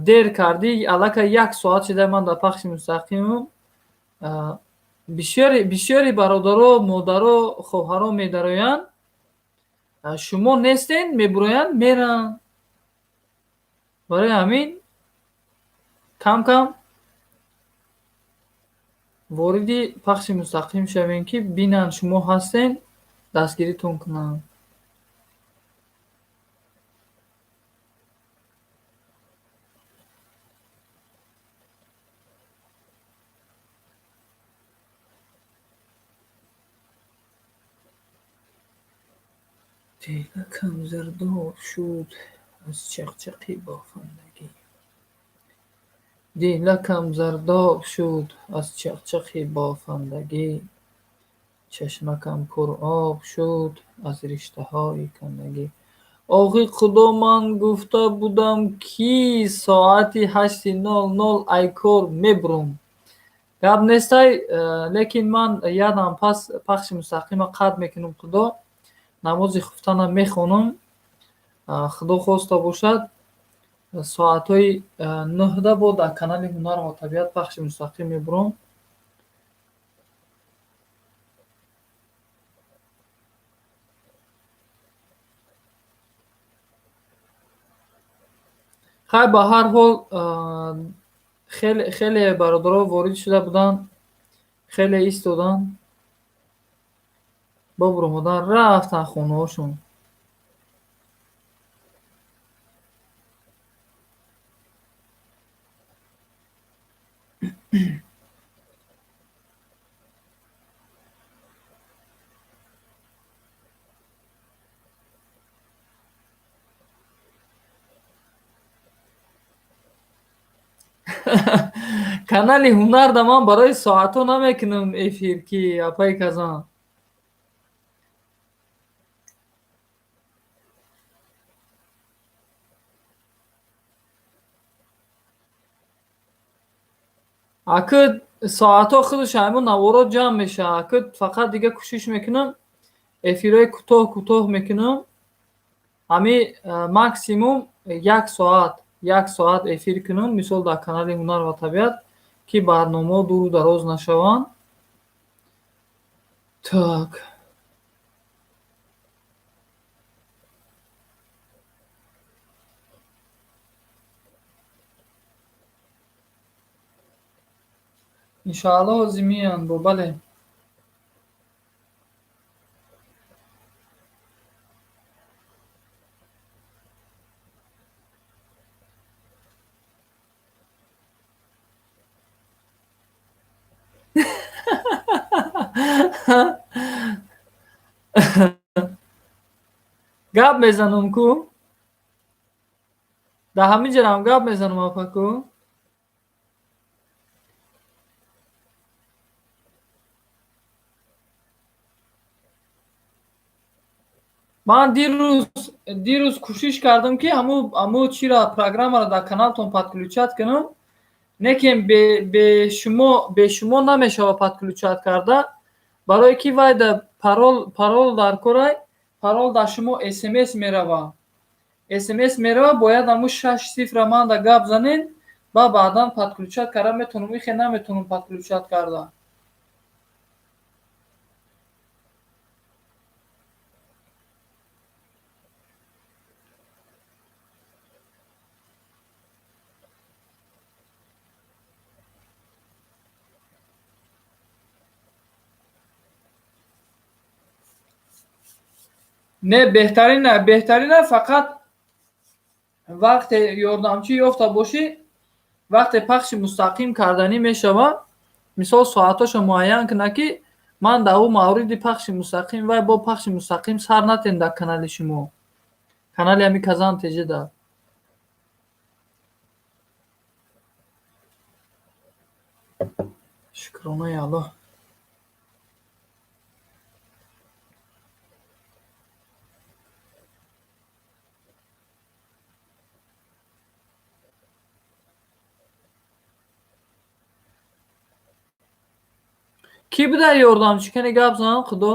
Дер кардӣ, аллакай як соат шуда ман дар пахши мустақимам. Бисёри бародаро, модаро, хоҳаро медароянд, шумо нестен, мебуроянд, мераванд. Барои ҳамин кам кам вориди пахши мустақим шавем, ки бинанд, шумо ҳастен, дастгиритон кунанд. Дилакам зардоб шуд аз чақчақи бофандагӣ. Дилакам зардоб шуд аз чақчақи бофандагӣ, чашмакам пуроб шуд аз риштаҳои кандагӣ. Охи Худо, ман гуфта будам, ки соати 8:00 ай кор мебурам. Гап нестай, лекин ман ядам пас пахши мустақима қатъ мекунам, Худо, намози хуфтанам мехонам. Худо хоста бошад, соатҳои 9-да бо дар канали «Ҳунар ва табиат» пахши мустақим мебурам. Хайр, ба ҳар ҳол, хеле бародаро ворид шуда буданд, хеле истоданд, бо буромадан рафтанд хонаҳошон. Канали ҳунарда ман барои соатҳо намекунам эфир, ки апаи Казан. Акы соатҳо худаш ҳамун наворо ҷамъ мешавад. Акы фақат дига кӯшиш мекунам, эфирҳои кӯтоҳ кӯтоҳ мекунам. Ҳами максимум 1 соат, 1 соат эфир кунам, мисол, дар канали ҳунар ва табиат, ки барномаҳо дуру дароз нашаванд. Так. Иншоалло, ҳозир меянд бо, бале. Гап мезанам ку? Дар ҳамин ҷарам гап мезанам, апаку. Ман дирӯз кӯшиш кардам, ки ҳаму чира, программаро дар каналтон подключать кунам, лекин бе шумо намешавад подключать карда, барое ки вай да парол дар корай, парол дар шумо СМС мерава. СМС мерава, бояд ҳаму шаш цифра ман да гап занед, ба баъдан подключать карда метавонам, ихе наметавонам подключать карда. Не, беҳтарина, беҳтарина. Фақат вақте ёрдамчӣ ёфта бошӣ, вақте пахши мустақим карданӣ мешавад, мисол, соатҳошо муайян кунад, ки ман дар ӯ мавриди пахши мустақим, вай бо пахши мустақим сар натем дар канали шумо, канали ҳами Казан ТЖ да. Шукронаи Аллоҳ. Кӣ буда ёрдамчӣ? Кане гап зан, худо.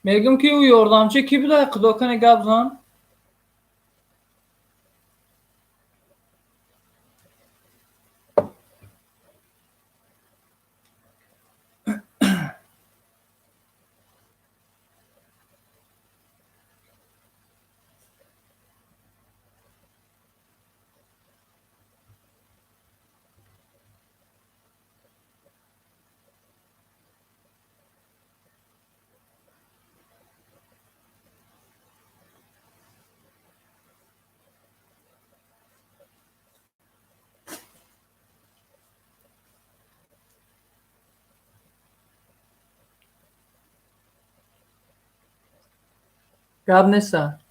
Мегӯм, ки ӯ ёрдамчӣ кӣ буда, худо, кане гап зан. Гап неста.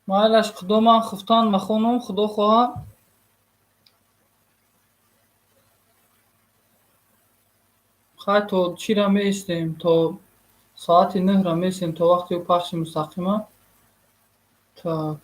Майлаш, худо, ман хуфтан махонам, худо хоҳа. Хай, то чира меистем, то соати 9-ра меистем, то вақти пахши мустақима. Так.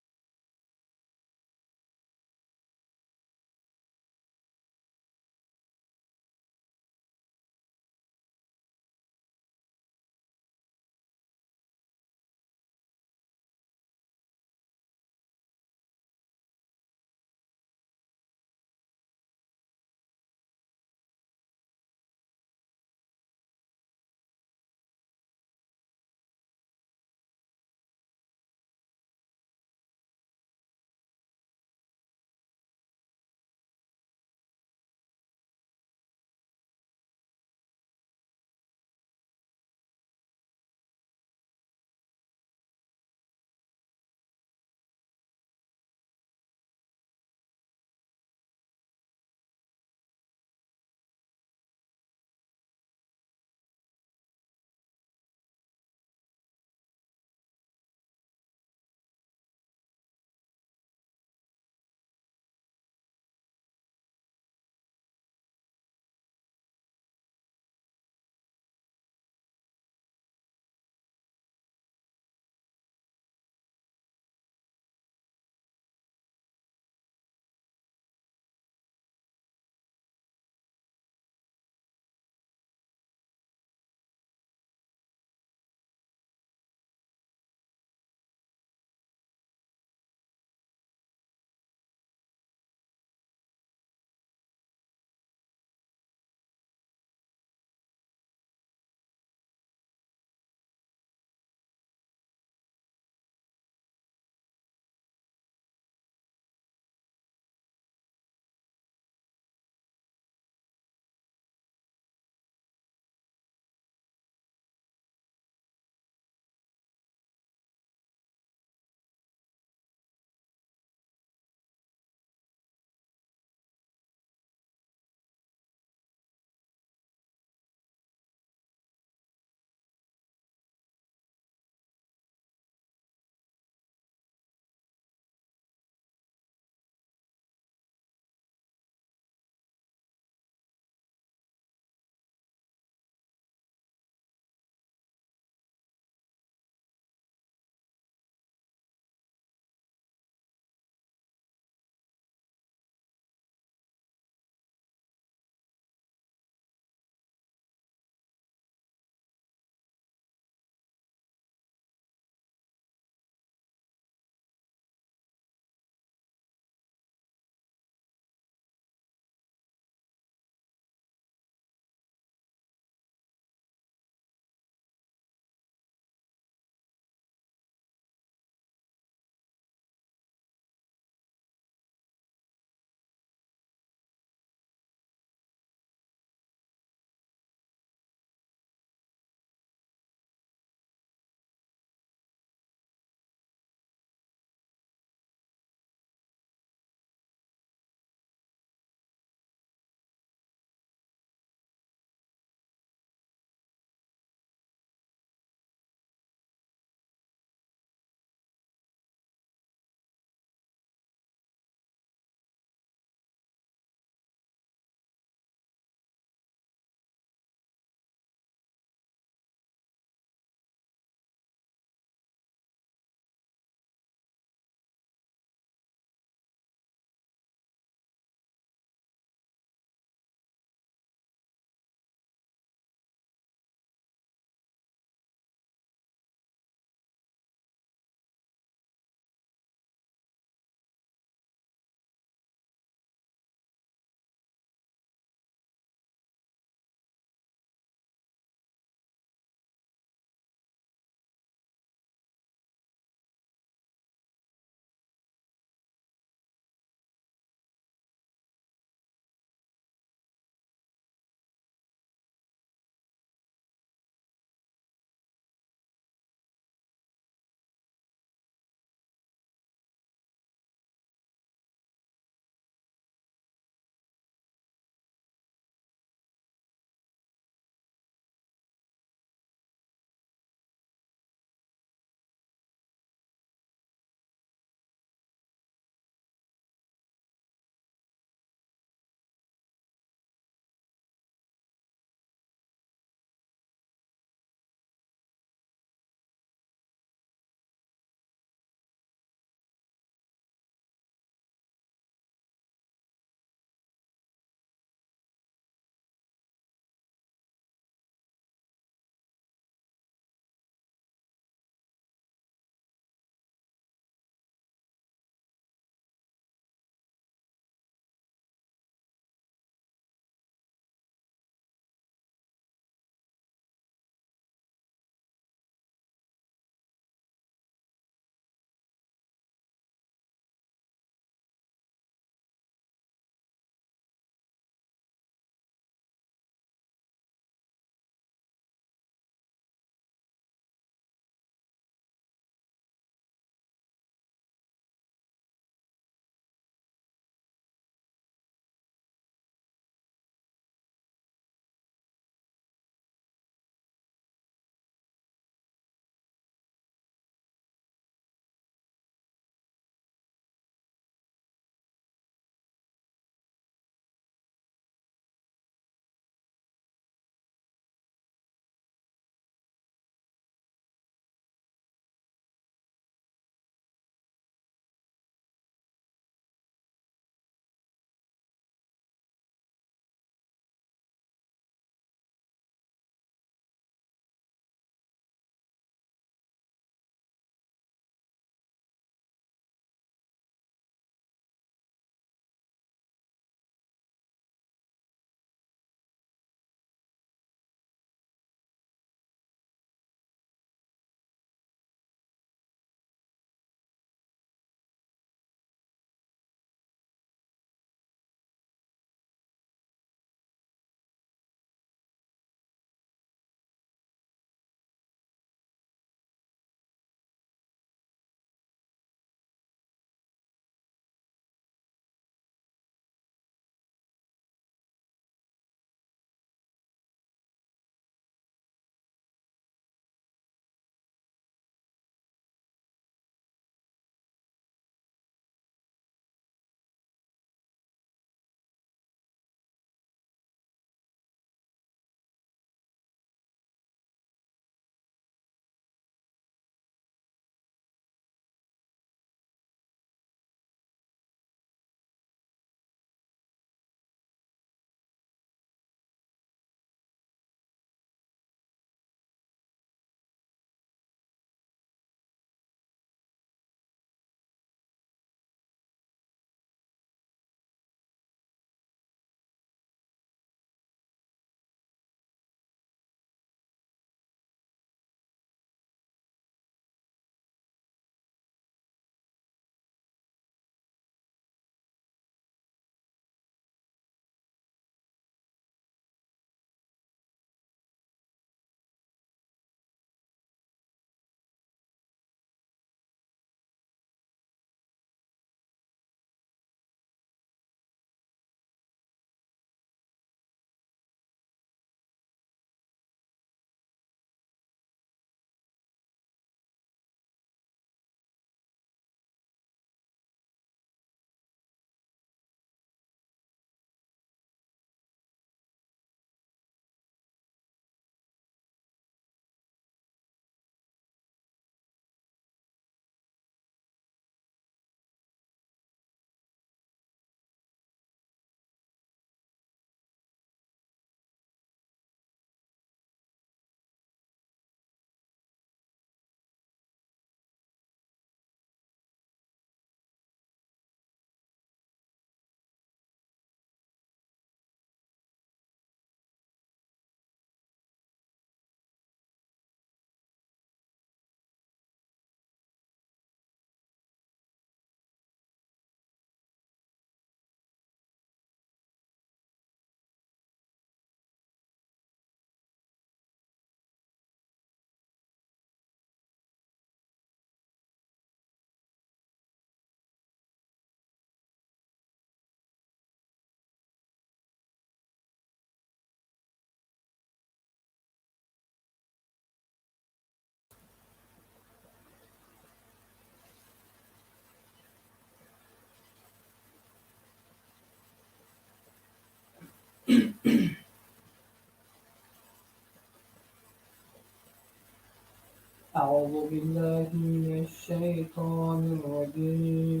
أعوذ بالله من الشيطان الرجيم.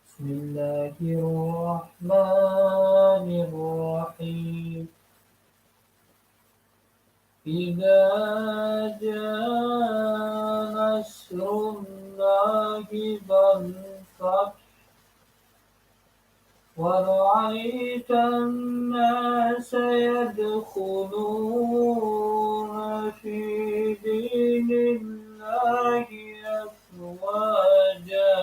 بسم الله الرحمن الرحيم. إذا جاء نصر الله والفتح ورأيت الناس يدخلون في دين الله أفواجا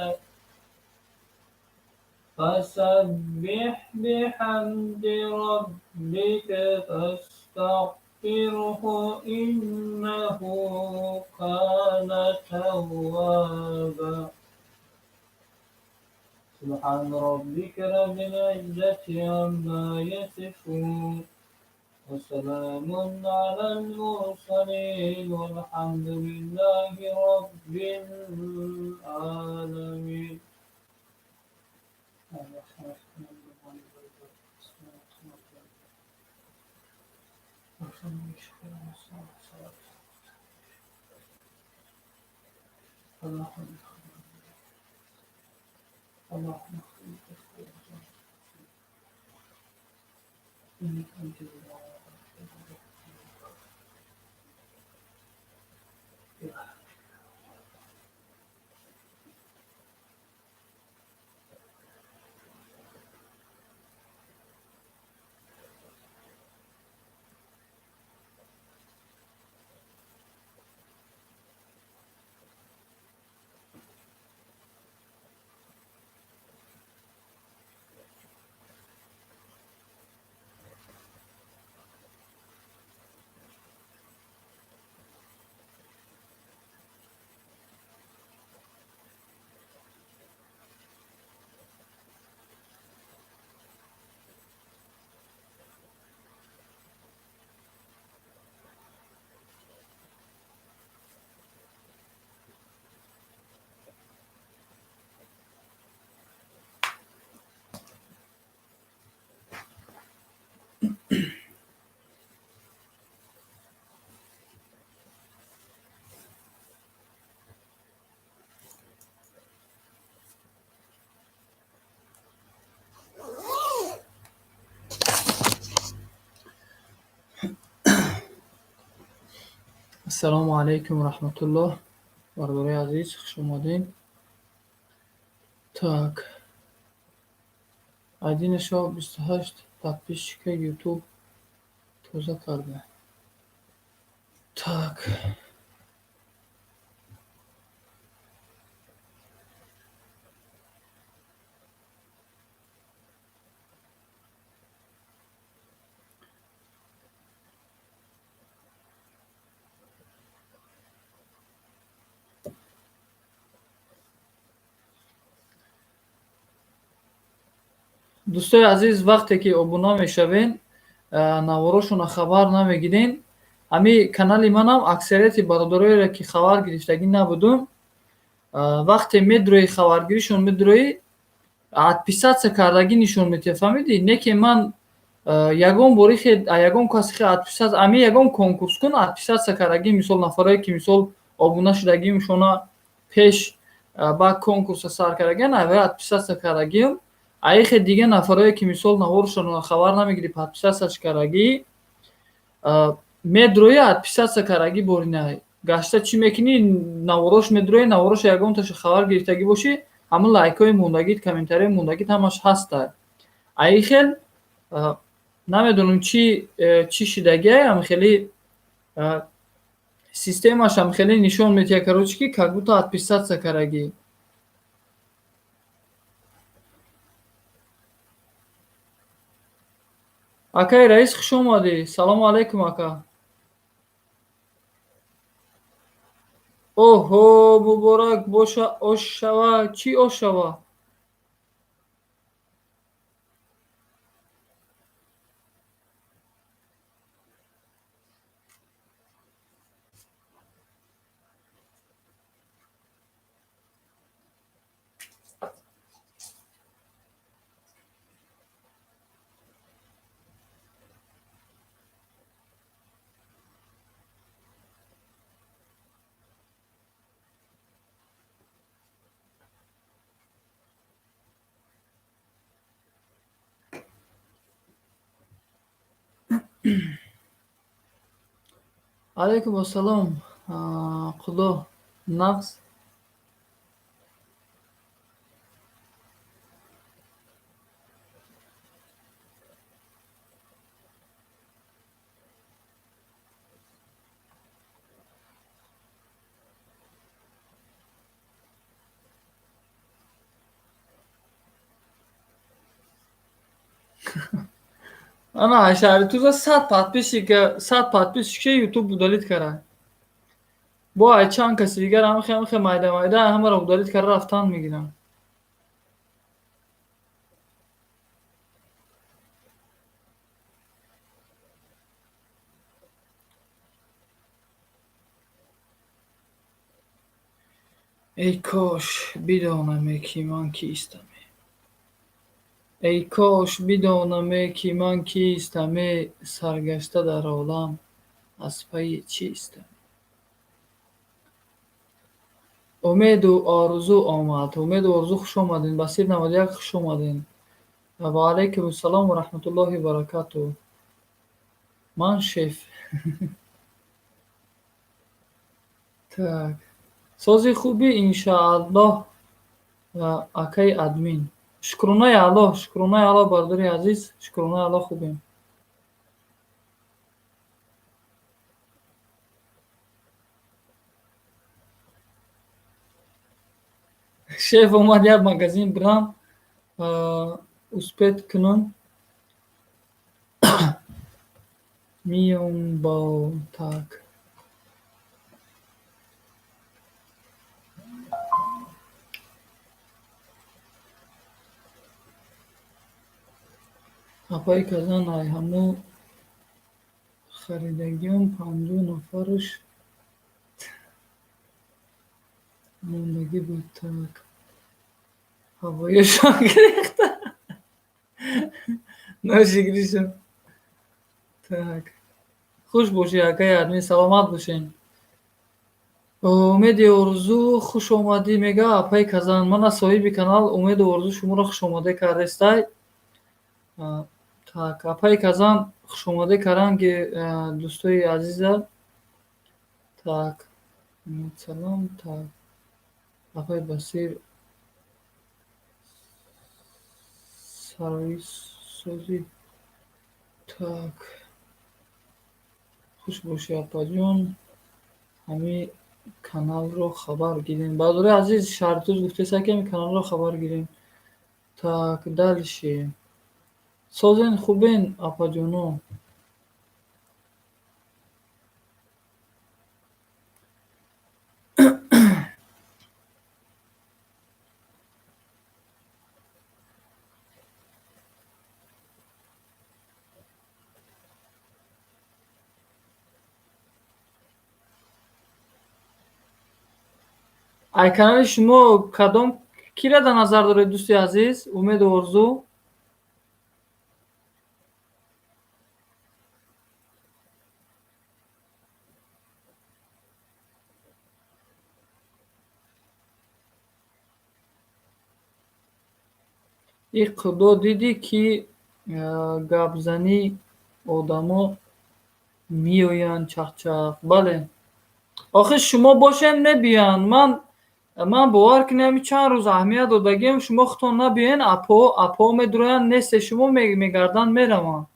فسبح بحمد ربك فاستغفره إنه كان توابا. سبحان ربك رب العزة عما يصفون وسلام على المرسلين والحمد لله رب العالمين. اللهم إنك أنت Ассалому алайкум ва раҳматуллоҳ. Бародарои азиз, хуш омадед. Так. Айдинашо 28 подписчика YouTube тоза карда. Так. Дӯстои азиз, вақте ки обуна мешавен, наворошонро хабар намегирен. Ҳами канали манам аксарияти бародароеро ки хабар гирифтагӣ набудум, вақте медрои хабаргиришон медрои отписаться кардагӣ нишон метиҳад, фаҳмидӣ? Не ки ман ягон бори ягон касе хе отписаться, ами ягон конкурс кун отписаться кардагӣ, мисол нафарое ки мисол обуна шудагимшона пеш ба конкурса сар кардагиан, аввал отписаться кардагиам. Аихе дига нафарое ки мисол наворшонро хабар намегири, подписаться карагӣ медрои, отписаться карагӣ борина гашта чӣ мекунӣ? Наворош медрои, наворош ягонташа хабар гирифтагӣ бошӣ, ҳамун лайкҳои мондагит, комментарияи мондагит ҳамаш ҳаста. Аихел намедонам чӣ шидагиай, ам хеле системаш ам хеле нишон метиҳад, короче, ки как будто отписаться карагӣ. Акаи Раис, хуш омадӣ. Салому алайкум, ака. Оҳо, муборак боша, ош шава. Чӣ ош шава? Алайкум ассалом, Худо нағз. Ана шаҳри Туза 100 подписчика, 100 подписчика Ютуб удалить кара. Бо ай чанд каси дигар ҳамихе майда майда ҳамаро удалить кара рафтан мегиранд. Эй кош бидонаме, ки ман кистаме. Эй кош бидонаме, ки ман кистаме, саргашта дар олам аз пайи чистам. Умеду орзу омад. Умеду орзу, хуш омадем. Басир 91, хуш омадем. Ва алайкум ассалом ва раҳматуллоҳи ва баракатуҳ. Ман шеф. Так. Сози хуби иншааллоҳ, акаи админ. Шукронаи Аллоҳ, шукронаи Аллоҳ, бародари азиз, шукронаи Аллоҳ, хубем. Шеф омад, як магазин бирам, успеть кунам. Миём бо так. Апаи Казан, ай ҳамо харидагиам 50 нафараш мондагӣ буд, так. Ҳавояшон гирифта. Ношикришон. Так. Хуш бошӣ, акаи админ, саломат бошен. Умеди орзу, хуш омадӣ, мега апаи Казан. Мана соҳиби канал Умеду Орзу шуморо хушомадӣ кардестай. Так, апаи Казан хушомадӣ кардан, ки дӯстои азиза. Так. Салом, так. Апаи Басир сароисозӣ. Так. Хуш бошӣ, апаҷон. Ҳамин каналро хабар гирем. Бародарои азиз, Шаҳритуз гуфтеста, ки ҳамин каналро хабар гирем. Так, дальше. Созен, хубен, апаҷоно? Ай канали шумо кадом кира дар назар доред, дӯсти азиз, Умеду Орзу? И худо дидӣ, ки гапзанӣ одамо меоянд чахчах. Бале. Охир шумо бошем, мебиёянд. Ман бовар кунем, ҳамин чанд рӯз аҳамият додагиам, шумо худтон набиёен, апо апо медуроянд, несте шумо, мегарданд, мераванд.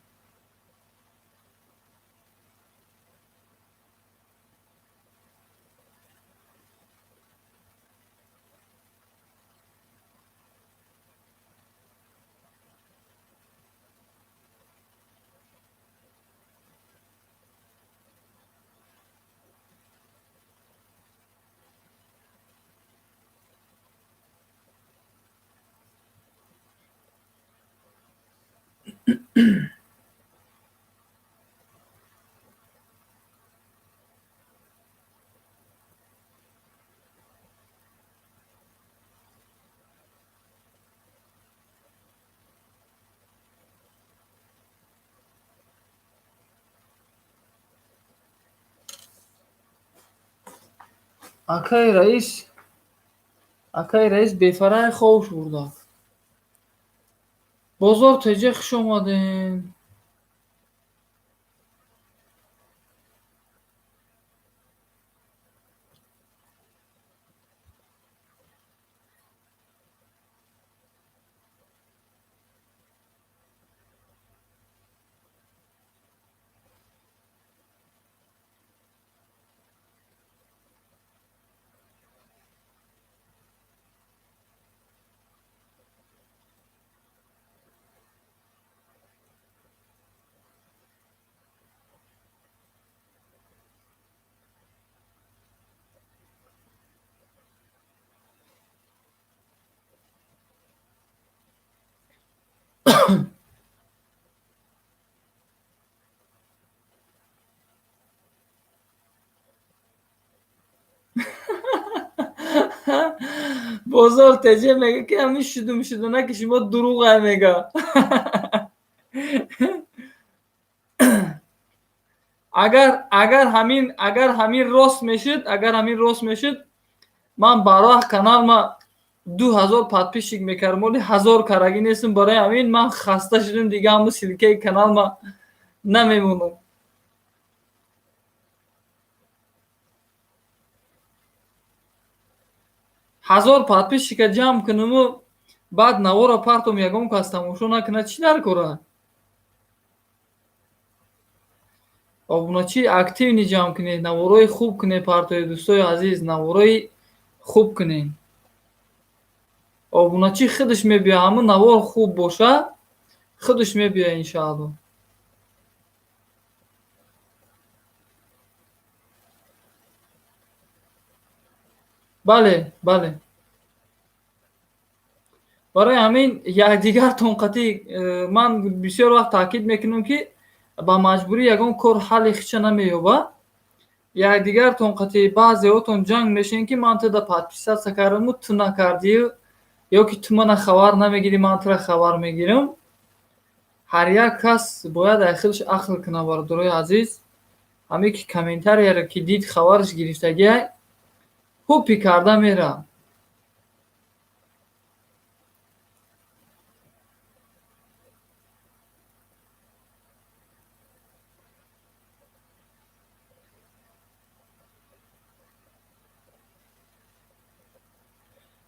Акаи раис бефарай хобш бурда. Бозор теҷа, хуш омадем. Бозор теҷе мега, ки ҳамин шудум шудана ки шумо дурӯғай мега. Агар ҳамин рост мешуд, агар ҳамин рост мешуд, ман барвақт каналма 2000 подписчик мекардам, оли 1000 карагӣ нестам. Барои ҳамин ман хаста шудам, дига ҳамун ссылкаи каналма намемонам. 1000 подписчика ҷамъ кунаму баъд наворо партом, ягон кас тамошо накунад, чӣ дар кора? Обуначии активный ҷамъ кунед, наворои хуб кунед партоед, дӯстои азиз, наворои хуб кунед. Обуначӣ худаш мебиёяд, ҳамун навор хуб боша, худаш мебиёяд, иншоалло. Бале. Барои ҳамин якдигартон қатъи ман бисёр вақт таъкид мекунам, ки ба маҷбурӣ ягон кор ҳалли хича намеёбад. Якдигартон қатъи баъзеҳотон ҷанг мешавед, ки ман туда подписаться кардаму ту накардию, ё ки ту мана хабар намегирӣ, ман тура хабар мегирам. Ҳар як кас бояд ай худаш ақл кунад, бародарои азиз. Ҳаме ки комментарияро ки дид, хабараш гирифтагиай, ҳупи карда меравад.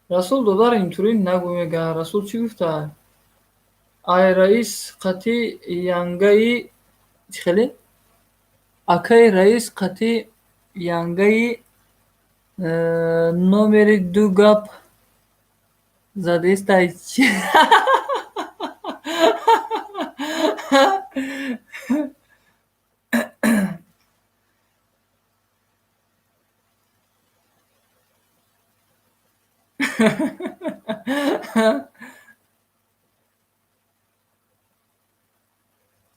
Расул додар, интурӣ нагӯ мега. Расул чӣ гуфта? Ай раис қатъи янгаи чӣ хеле? Акаи раис қатъи янгаи номери ду гап задестай чӣ?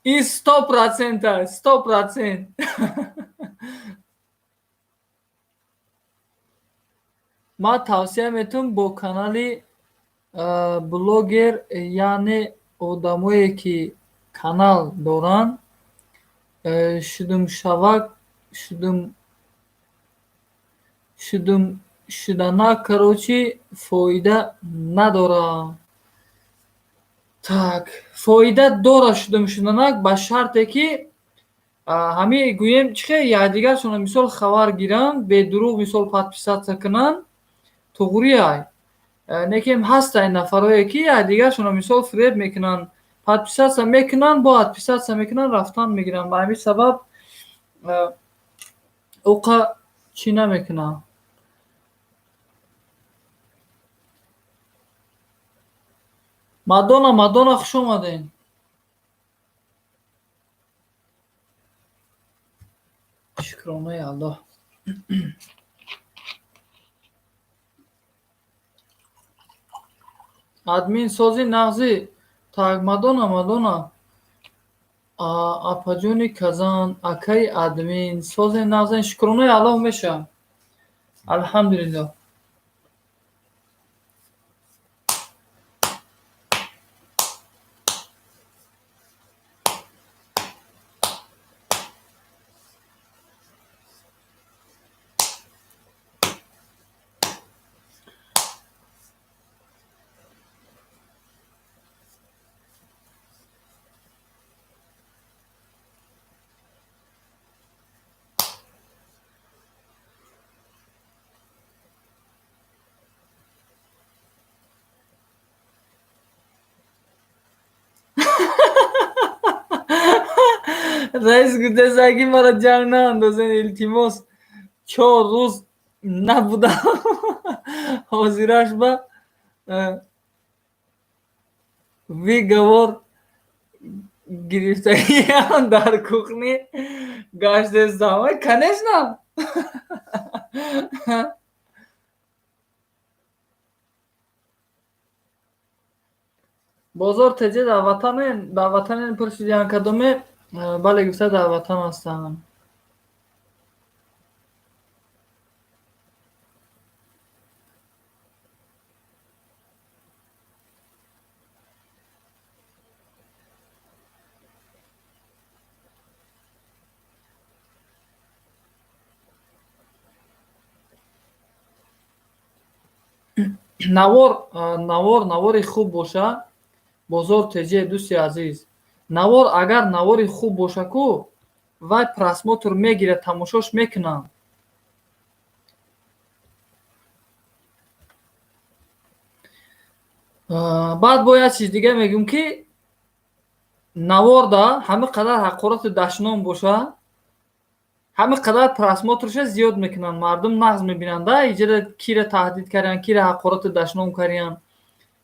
Ин 100% аст, 100%. Ман тавсия метавам бо канали блогер, яъне одамое ки канал доранд, шудумшавак шудум шудум шуданак, короче, фоида надорад. Так, фоида дорад шудум шуданак, ба шарте ки ҳамин гӯем чӣ хел якдигаршонро мисол хабар гиранд, бедурӯғ мисол подписаться кунанд, туғриай. Лекин ҳастанд нафарое ки якдигаршонро мисол фиреб мекунанд, подписаться мекунанд, бо отписаться мекунанд, рафтан мегиранд. Ба ҳамин сабаб уқа чӣ намекунанд. Мадонна, Мадонна, хуш омадед. Шукронаи Аллоҳ. Админ сози нағзӣ. Так, Мадонна, Мадонна. Апаҷони Казан, акаи админ, созе нағзен, шукронаи Аллоҳ мешавад. Алҳамдулиллоҳ. Раис гуфтааст, маро ҷанг наандозен, илтимос, 4 рӯз набудам, ҳозираш ба выговор гирифтагиам, дар кухни гаштестам. Конечно. Бозор теҷе дар ватанен, дар ватанен пурсидиан кадоме? Бале, гуфта, дар ватан ҳастам. Навор навори хуб боша, бозор теҷе, дӯсти азиз, навор агар навори хуб боша ку, вай просмотр мегирад, тамошош мекунанд. Баъд бо як чиз дига мегӯм, ки наворда ҳама қадар ҳақорату дашном боша, ҳама қадар просмотрша зиёд мекунанд. Мардум нағз мебинанд, иҷара кира таҳдид кардиян, кира ҳақорату дашном кардиян,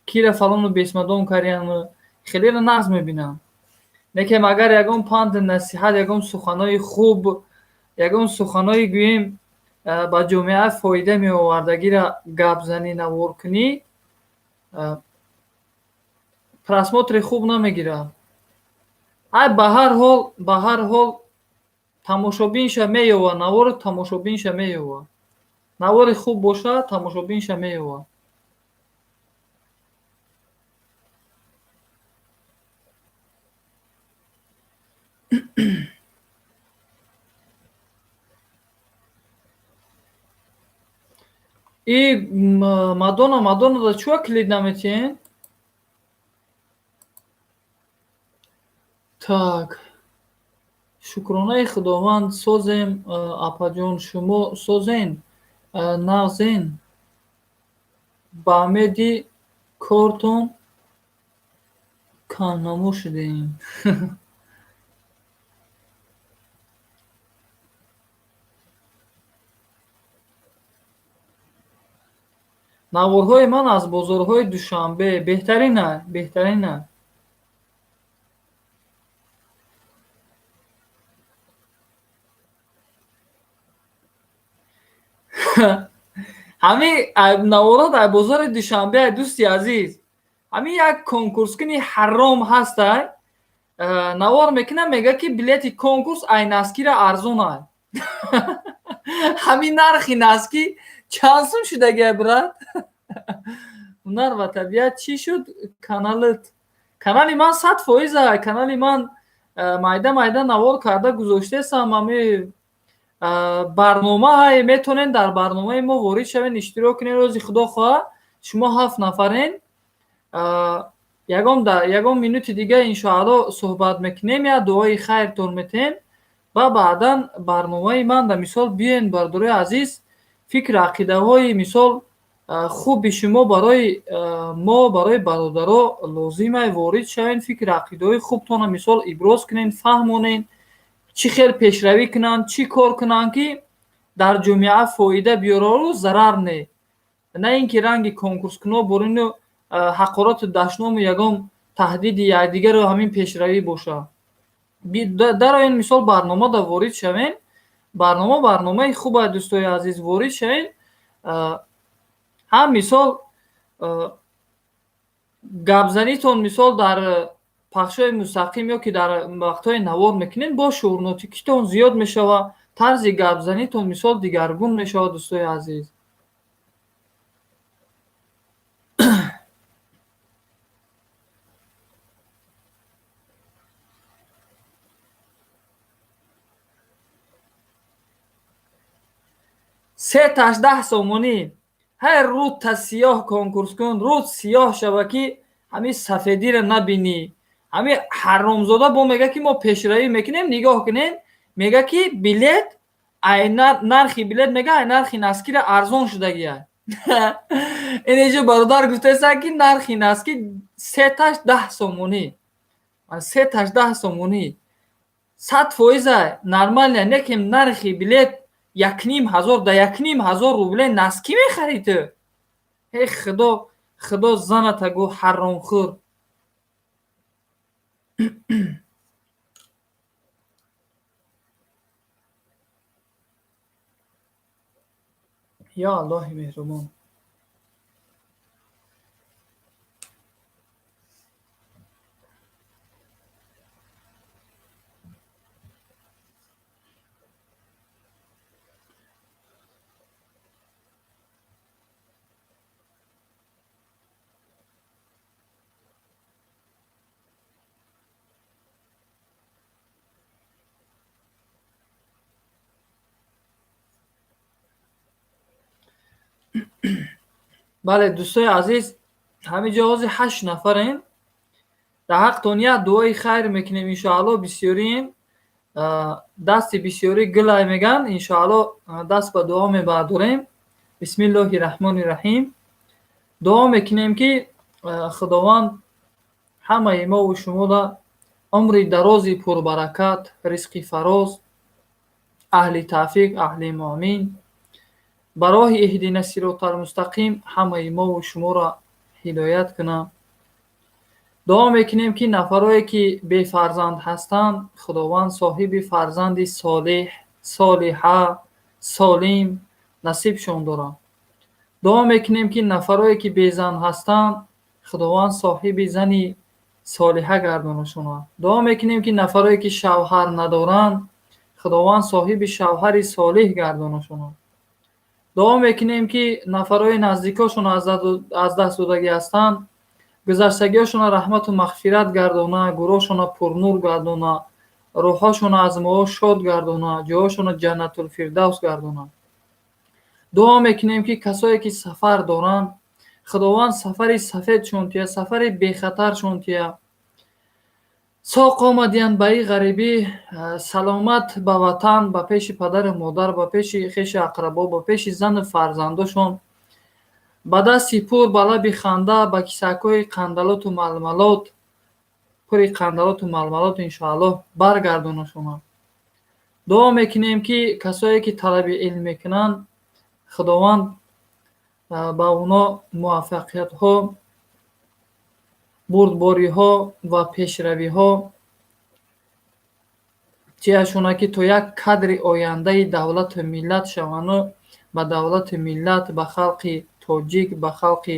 кира фалону бесмадон кардиян, хелеро нағз мебинанд. Лекин агар ягон панду насиҳат, ягон суханои хуб, ягон суханои, гӯем, ба ҷомеа фоида меовардагиро гап занӣ, навор кунӣ, просмотри хуб намегирад. Ай, ба ҳар ҳол тамошобинша меёвад, навори тамошобинша меёвад. Навори хуб боша, тамошобинша меёвад. И Мадонна, Мадоннада чӯа клид наметиҳен? Так, шукронаи Худованд, созем, апаҷон, шумо созен, нағзен, ба умеди кортон камнамо шудем. Наворҳои ман аз бозорҳои Душанбе беҳтарина, беҳтарина. Ҳамин наворҳо дар бозори Душанбе, дӯсти азиз, ҳамин як конкурскуни ҳаром ҳастай, навор мекунад, мегӯяд, ки билети конкурс ай носкира арзон ай. Ҳамин нархи носки чанд сум шудагия, брат? Ҳунар ва табиат, чӣ шуд каналат? Канали ман 100%-а. Канали ман майда майда навор карда гузоштаестам. Ҳами барномаҳае, метавонед дар барномаи мо ворид шавед, иштирок кунед. Рӯзи Худо хоҳад, шумо ҳафт нафарен, ягон минути дига, иншоалло, суҳбат мекунем, як дуои хайртон метиҳем ва баъдан барномаи ман да мисол биёен. Бародарои азиз, фикру ақидаҳои, мисол, хуби шумо барои мо, барои бародаро лозимай. Ворид шавед, фикру ақидаҳои хубтонро, мисол, иброз кунед, фаҳмонед, чӣ хел пешравӣ кунанд, чӣ кор кунанд, ки дар ҷомеа фоида биёрару зарар не, на ин ки ранги конкурскуно борину ҳақорату дашному ягон таҳдиди якдигару ҳамин пешравӣ бошад. Дароен, мисол, барномада ворид шавем. Барнома барномаи хуб аст, дӯстои азиз, ворид шавем. Ҳам, мисол, гапзанитон, мисол, дар пахшҳои мустақим ё ки дар вақтҳои навор мекунед, бо шуурнокитон зиёд мешавад, тарзи гапзанитон, мисол, дигаргун мешавад, дӯстои азиз. Сеташ 10 сомонӣ. Ҳай, рӯта сиёҳ, конкурс кун, рӯт сиёҳ шава, ки ҳамин сафедиро набинӣ. Ҳамин ҳаромзода бо мегӯяд, ки мо пешравӣ мекунем. Нигоҳ кунем, мегӯяд, ки билет ай нархи билет, мега, ай нархи носкира арзон шудагия. Инеҷо бародар гуфтаеста, ки нархи носки сеташ 10 сомонӣ, сеташ 10 сомонӣ, 100%-а нормально, не ки нархи билет 1500. Да 1500 рубле носки мехарӣ ту? Э, Худо, Худо заната гӯ, ҳаромхӯр. Ё Аллоҳи меҳрубон. Бале, дӯстои азиз, ҳамин ҷо ҳозир ҳашт нафарем. Дар ҳақтон як дуои хайр мекунем, иншоалло. Бисёрием, дасти бисёрӣ гулай меган, иншоалло. Даст ба дуо мебардорем. Бисмиллоҳи раҳмони раҳим. Дуо мекунем, ки Худованд ҳамаи мову шуморо умри дарози пурбаракат, ризқи фароз, аҳли тавфиқ, аҳли муъмин, ба роҳи иҳдина сироталмустақим ҳамаи мову шуморо ҳидоят кунад. Дуо мекунем, ки нафарое ки бефарзанд ҳастанд, Худованд соҳиби фарзанди солеҳ, солиҳа, солим насибшон дорад. Дуо мекунем, ки нафарое ки безан ҳастанд, Худованд соҳиби зани солиҳа гардонашонад. Дуо мекунем, ки нафарое ки шавҳар надоранд, Худованд соҳиби шавҳари солиҳ гардонашонад. Дуо мекунем, ки нафарои наздикошон аз даст додагӣ ҳастанд, гузаштагиҳошонро раҳмату мағфират гардона, гурӯҳшонро пурнур гардона, рӯҳҳошонро аз моҳо шод гардона, ҷойҳошонро Ҷаннатулфирдавс гардона. Дуо мекунем, ки касое ки сафар доранд, Худованд сафари сафедшон тия, сафари бехатаршон тия, соқ омадиянд ба ин ғарибӣ, саломат ба ватан, ба пеши падару модар, ба пеши хешу ақрабо, ба пеши зану фарзандошон, ба дасти пур, ба лаби ханда, ба кисакҳои қандалоту малмалот, пури қандалоту малмалот, иншоаллоҳ, баргардонашонанд. Дуо мекунем, ки касое ки талаби илм мекунанд, Худованд ба оно муваффақиятҳо, бурдбориҳо ва пешравиҳо тияшона, ки то як кадри ояндаи давлату миллат шаванду ба давлату миллат, ба халқи тоҷик, ба халқи,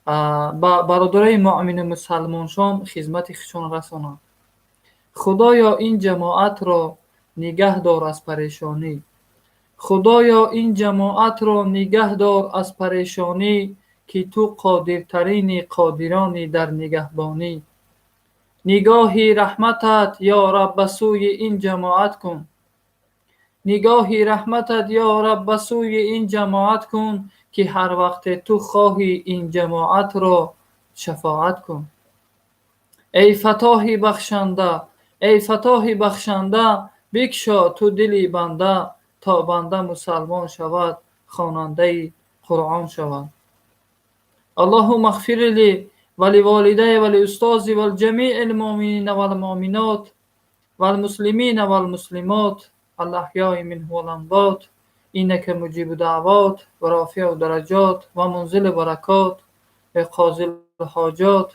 ба бародарои муъмину мусалмоншон хизмати худшон расонанд. Худоё, ин ҷамоатро нигаҳ дор аз парешонӣ. Худоё, ин ҷамоатро нигаҳ дор аз парешонӣ, ки ту қодиртарини қодирони дар нигаҳбонӣ. Нигоҳи раҳматат, ё Раб, ба сӯи ин ҷамоат кун. Нигоҳи раҳматат, ё Раб, ба сӯи ин ҷамоат кун, ки ҳар вақте ту хоҳӣ, ин ҷамоатро шафоат кун. Эй Фаттоҳи бахшанда, эй Фаттоҳи бахшанда, бикшо ту дили банда, то банда мусалмон шавад, хонандаи Қуръон шавад. Аллоҳумма ғфир ли ва ливолидайя ва лиустози ва лиҷамии лмуъминина валмуъминот валмуслимина валмуслимот алаҳёи минҳум валамвот, иннака муҷибу даъвот ва рофиу дараҷот ва мунзилу баракот ва қозил ҳоҷот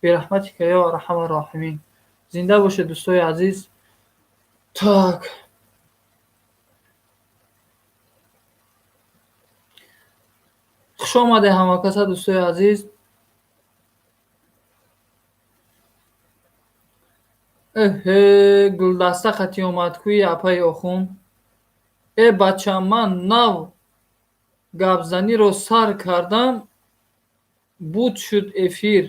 бираҳматика ё арҳама роҳимин. Зинда бошед, дӯстои азиз. Так, хуш омадед ҳамакаса, дӯстои азиз. Эҳе, гулдаста қатӣ омад кӯи апаи охун. Э бача, ман нав гапзаниро сар кардам, буд шуд эфир.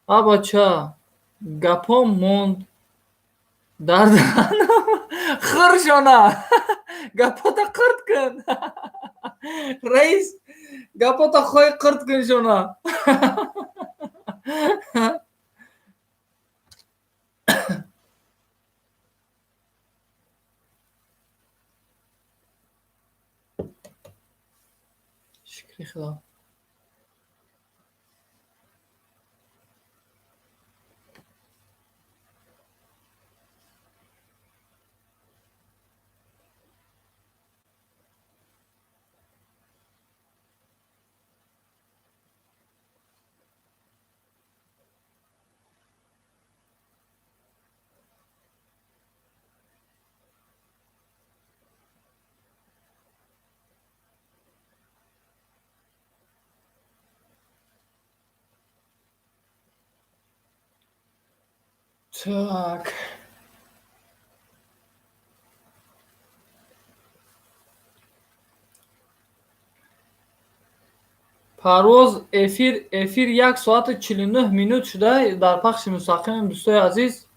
А бача, гапом монд дар даҳанам. Хӯр шона, гапота қирт кун, раис, гапота хоҳӣ қирт кун шона. Шукри Худо. Так. Парвоз эфир 1 соату 49 минут шуда, дар пахши мустақимем, дӯстои азиз.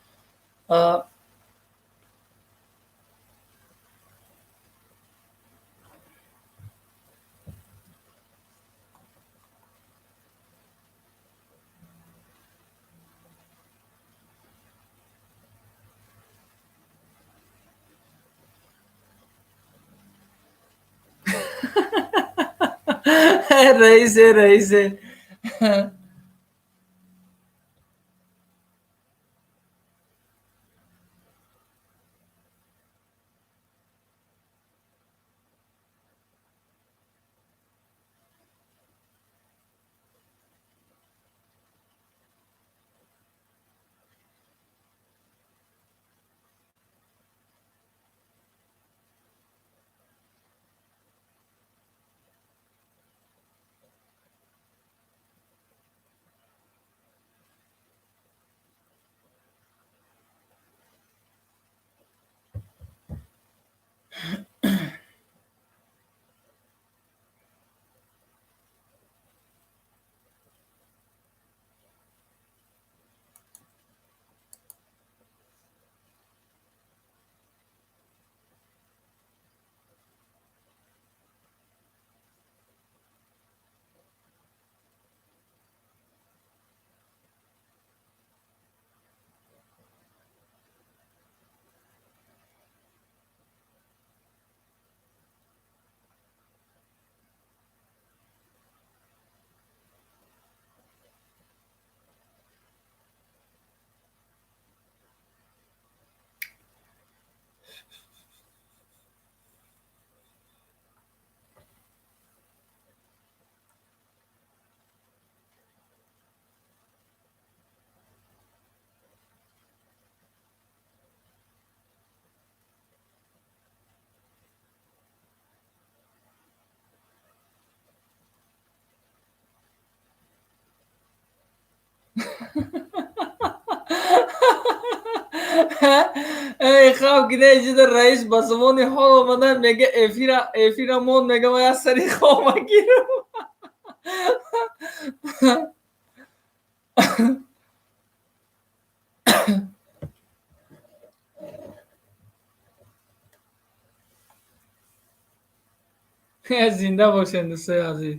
Раисе, раисе. Эй, хоб ки не раис ба забони ҳол омада, мега эфира мон, мега ма як сари хома гирам. Зинда бошед, дӯстои азиз.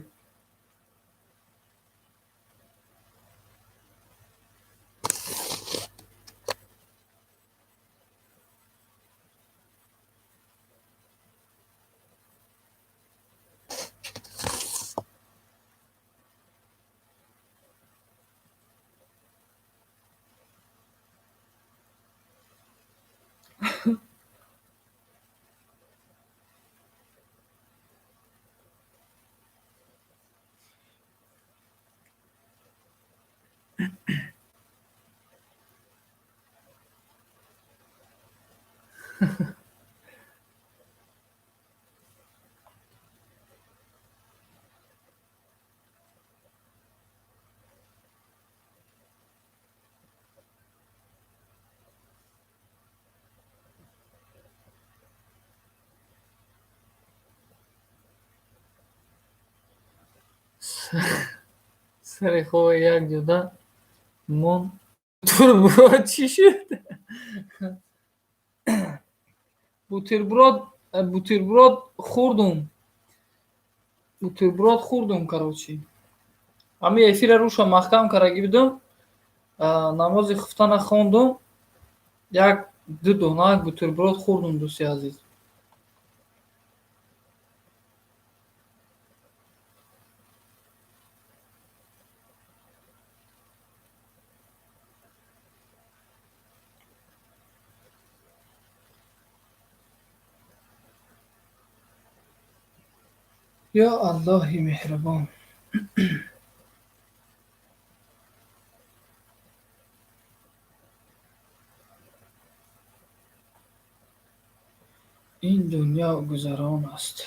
Сари хоба як ҷода мон, бутерброд чӣ шуд? Бутерброд хӯрдум. Бутерброд хӯрдум, короче. Ҳами эфира рӯша маҳкам кардаги будум. Намози хуфтана хондум. Як ду дона бутерброд хӯрдум, дӯсти азиз. Ё Аллоҳи меҳрубон. Ин дунё гузарон аст,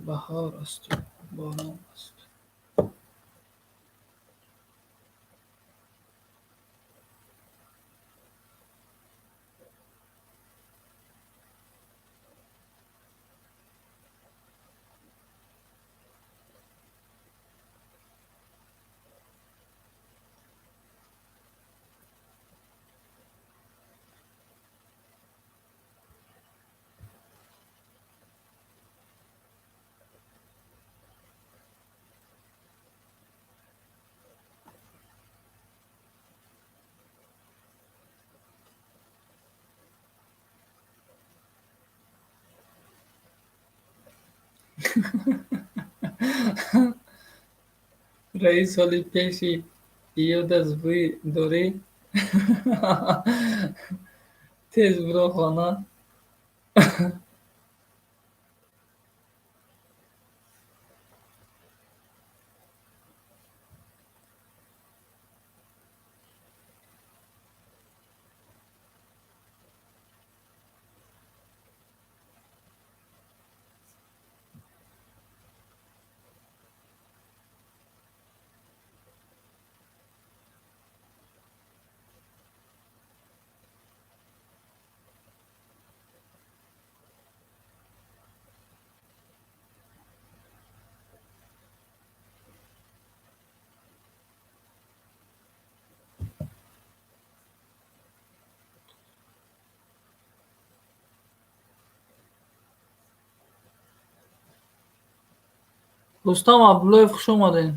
баҳор асту борон аст. Раис, соли пеши иёда сбой дорӣ? Тез биро хона. Рустам Абдуллоев, хуш омадед.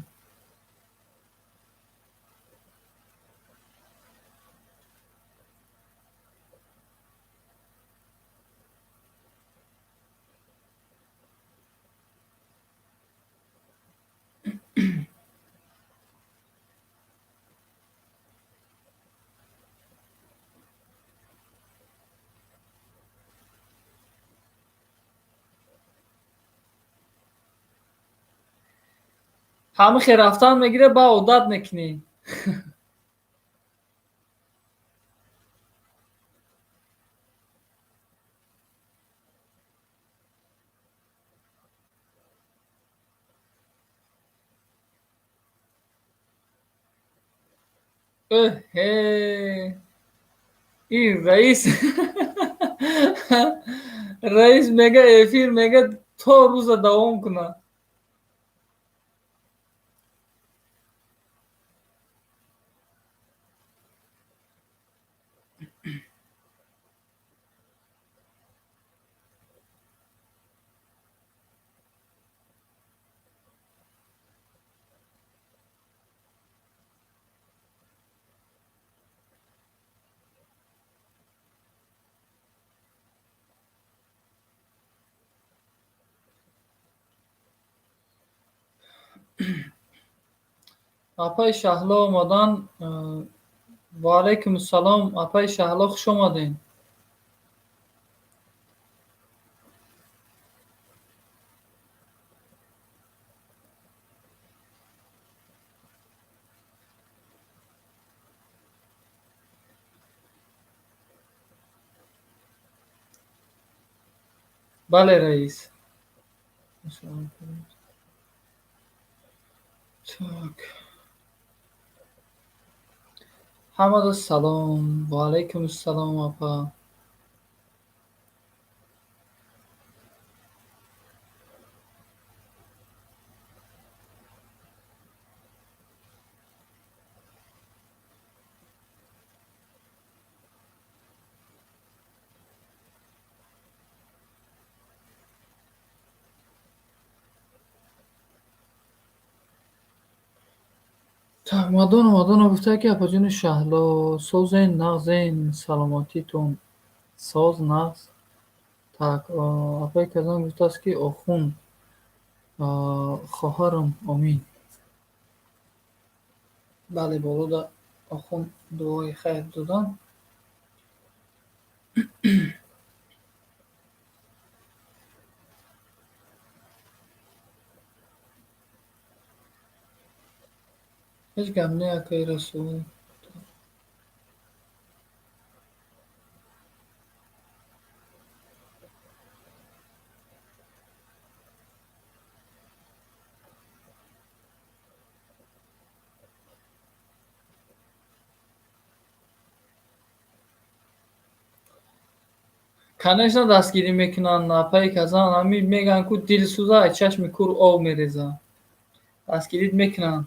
Ҳамихе рафтан мегирад, ба одат мекунӣ. Эҳе, ин раис, раис мега эфир мега то рӯза давом кунад. Апаи Шаҳло омадан. Ва алайкум ассалом, апаи Шаҳло, хуш омадед. Бале, раис. Так. Ҳамада салом. Ва алайкум ассалом, апа. Так, Мадонна, Мадонна гуфта, ки апаҷони Шаҳло, созен, нағзен, саломатитон. Соз, нағз. Так, апаи Казан гуфтааст, ки охун, хоҳарам, омин. Бале, болода охун дуои хайр додан. Ҳеҷ гап не, акаи Расул. Конечно, дастгирӣ мекунанд, апаи Казан. Ҳами мегӯянд, ку дилсӯза аз чашми кур об мерезад. Дастгирит мекунанд.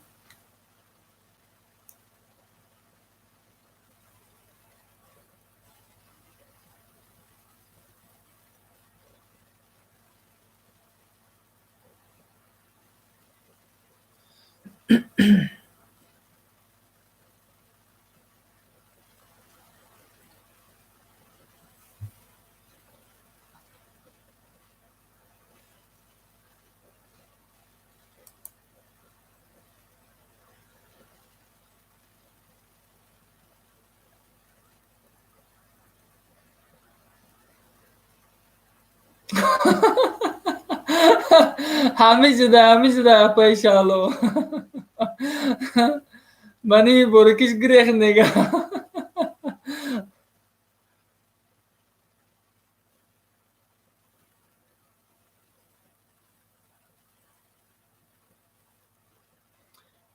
Ҳамин шуда, ҳамин шуда, апаи Шаҳло. Мани борикиш гирех нега.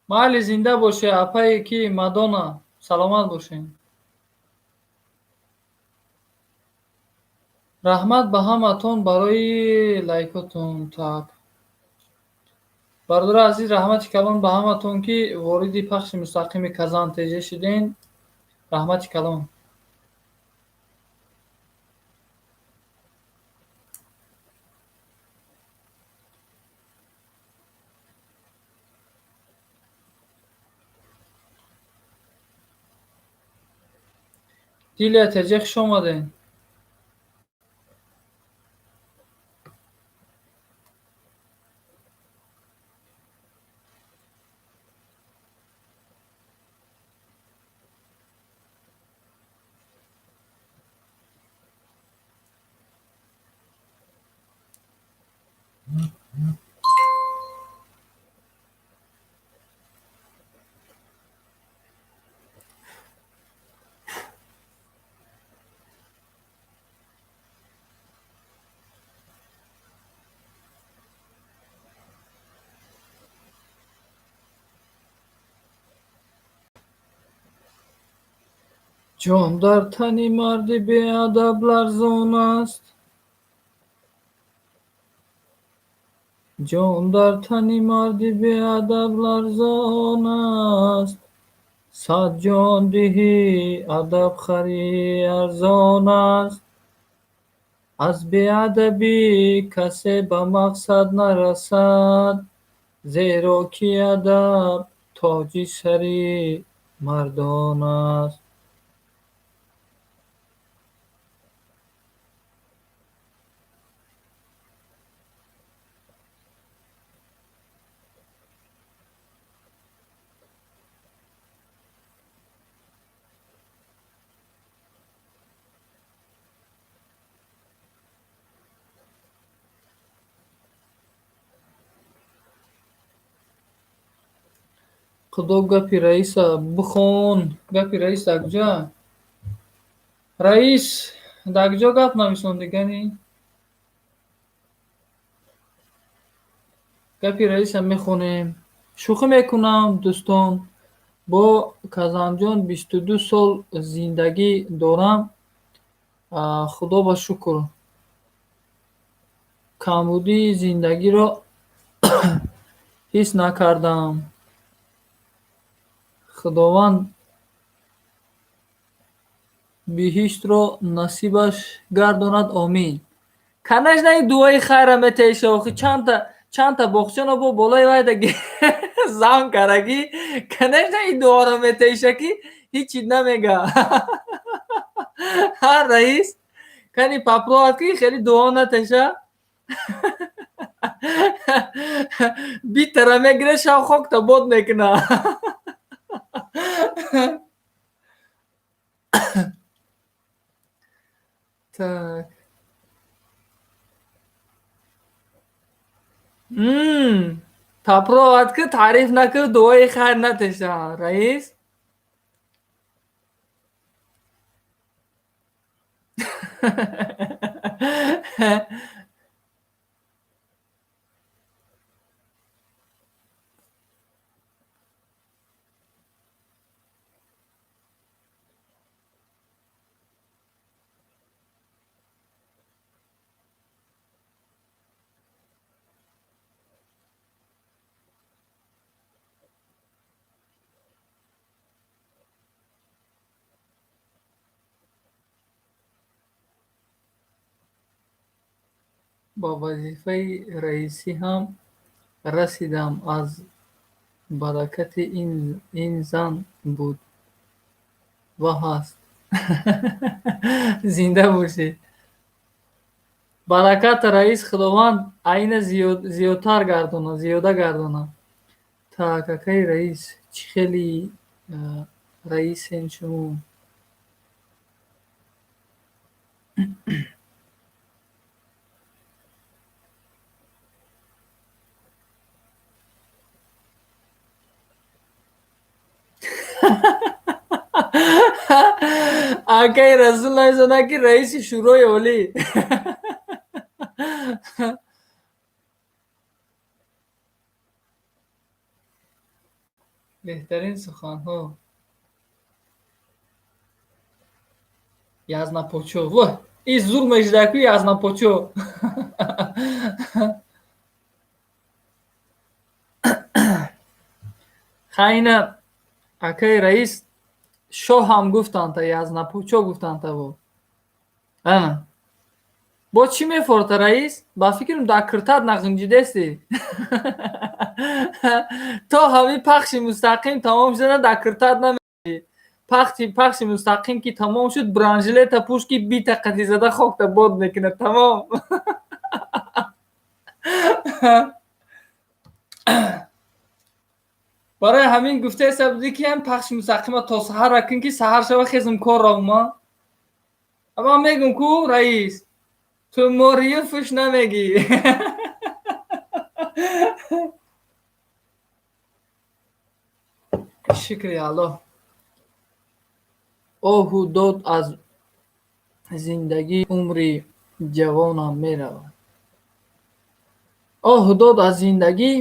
Майли, зинда боше, апае ки Мадонна, саломат бошед. Раҳмат ба ҳаматон барои лайкотон. Так. Бародари азиз, раҳмати калон ба ҳаматон, ки вориди пахши мустақими Казан ТЖ шудем. Раҳмати калон. Дилия ТЖ, хуш омадед. Ҷон дар тани марди беадаб ларзон аст. Ҷон дар тани марди беадаб ларзон аст. 100 ҷон диҳӣ, адаб харӣ арзон аст. Аз беадабӣ касе ба мақсад нарасад, зеро ки адаб тоҷи сари мардон аст. Худо, гапи раиса бихон. Гапи раис дар куҷа? Раис дар куҷо гап нависон дигани? Гапи раиса мехонем. Шӯхӣ мекунам, дӯстон. Бо Казанҷон 22 сол зиндагӣ дорам. Худо ба шукр. Камбудии зиндагиро ҳис накардам. Худованд биҳиштро насибаш гардонад, омин. Конечно, ин дуои хайра метеша, охи чандта боғчано бо болои вайда зам карагӣ. Конечно, ин дуоро метеша, ки ҳичи намега. Ҳар раис кани папроат, ки хеле дуо натеша. Битара мегира, шав хокта бод мекуна. Так. Папроат ки таъриф накунӣ, дуои хайр натеша, раис. Ба вазифаи раисӣ ҳам расидам, аз баракати ин зан буд ва ҳаст. Зинда бошед. Бараката, раис, Худованд айна зиёдтар гардона, зиёда гардона. Так, акаи раис, чӣ хели раисем шумо? Акаи Расул нависонад, ки раиси Шӯрои Олӣ. Беҳтарин суханҳо. Язнапочо. Воҳ, ин зур мешуда ку язнапочо. Хайна акаи раис шоҳ ҳам гуфтанта, язнапочо гуфтанта бо. Ана. Бо чӣ мефорта раис? Ба фикрам дар киртат нағинҷидести. То ҳамин пахши мустақим тамом шуда дар киртат намеи. Пахши мустақим ки тамом шуд, бранжилета пӯш ки бита қатӣ зада хокта бод мекунад. Тамом. Барои ҳамин гуфтаеста будӣ ки ҳам пахши мустақима то саҳарра кун, ки саҳар шава хезм кор равма. Ман мегум ку раис, ту морию фӯш намегӣ. Шукри Аллоҳ. Оҳу дод аз зиндагӣ умри ҷавонам меравад. Оҳу дод аз зиндагӣ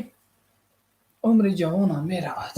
умри ҷавонам меравад.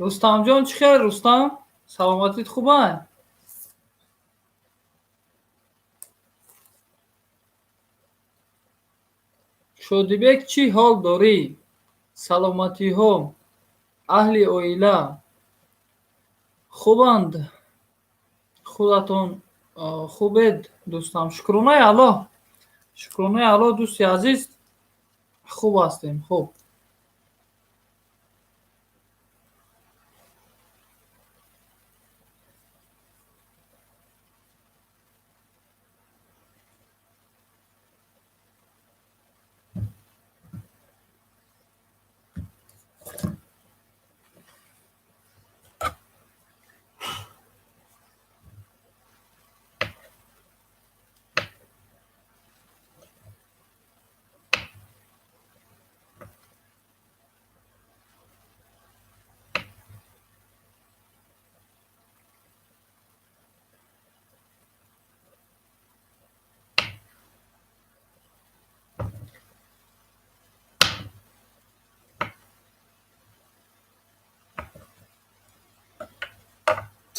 Рустамҷон, чӣ хел, Рустам? Саломатит хубай? Шодибек, чӣ ҳол дорӣ? Саломатиҳо, аҳли оила хубанд? Худатон хубед, дӯстам? Шукронаи Аллоҳ. Шукронаи Аллоҳ, дӯсти азиз, хуб ҳастем, хуб.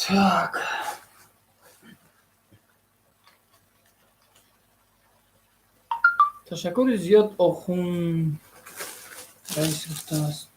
Так. Ташаккури зиёд, охун раис гуфтааст.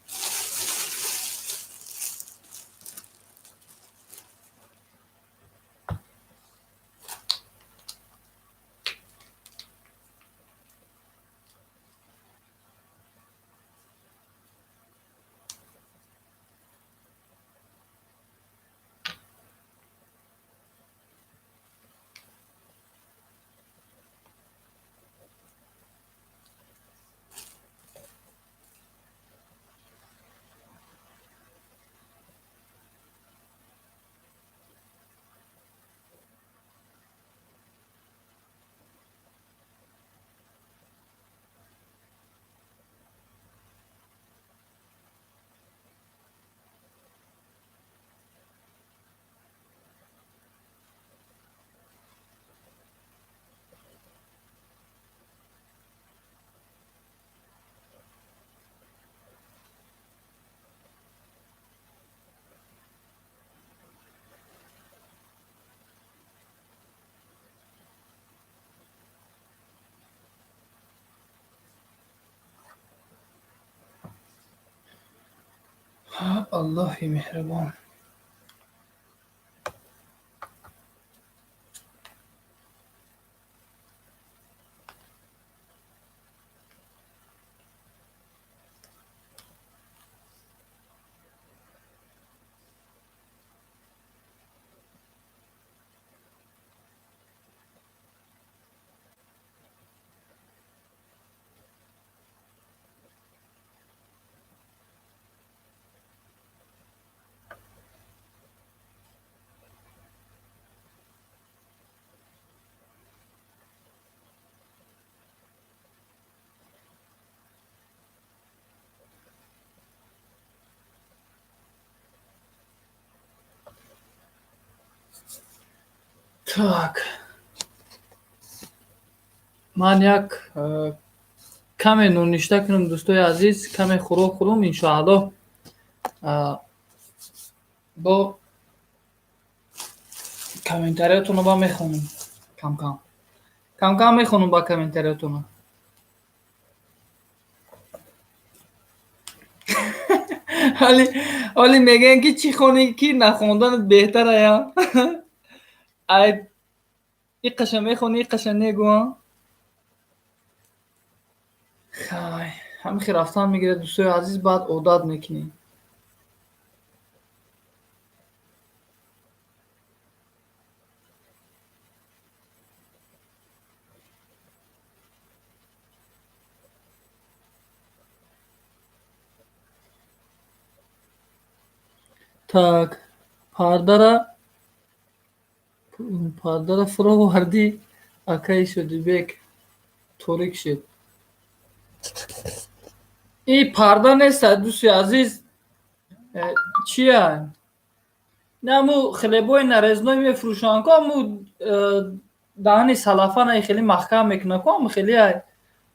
Аллоҳи меҳрубон. Так. Ман як каме ноништа кунам, дӯстои азиз, каме хӯрок хӯрам, иншоаллоҳ бо комментариятонро ба мехонам камкам. Камкам мехонам ба комментариятонро. Ҳоли мегӯянд, ки чӣ хонӣ, ки нахонданат беҳтарая. Ай иқаша мехонӣ, иқаша негӯ. Хай, ҳамихи рафтан мегирад, дӯстои азиз, баъд одат мекунӣ. Так, пардара фуровардӣ, акаи Шодибек, торик шуд. И парда нест, дӯсти азиз, чия? Не, аму хлебои нарезной мефурӯшанд ку, аму даҳани салафана хеле маҳкам мекунад ку, аму хеле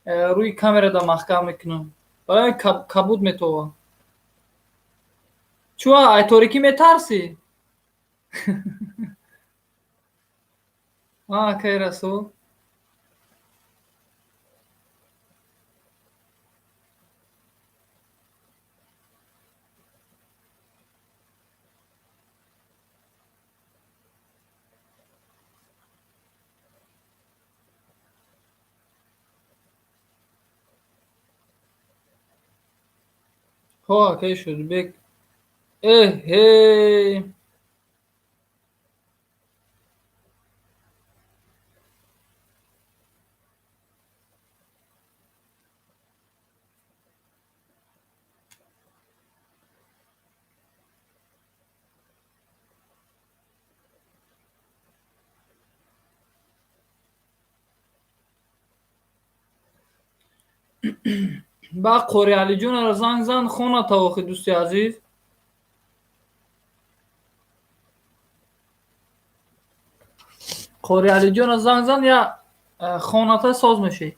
рӯи камерада маҳкам мекунад. Барои кабуд метовад. Чӯ, ай торикӣ метарсӣ? А, акаи Расул. Ҳо, акаи Шодибек. Эҳе! Ба Қори Алиҷонро занг зан, хона тавохи, дӯсти азиз. Қори Алиҷонро занг зан, я хоната соз мешӣ.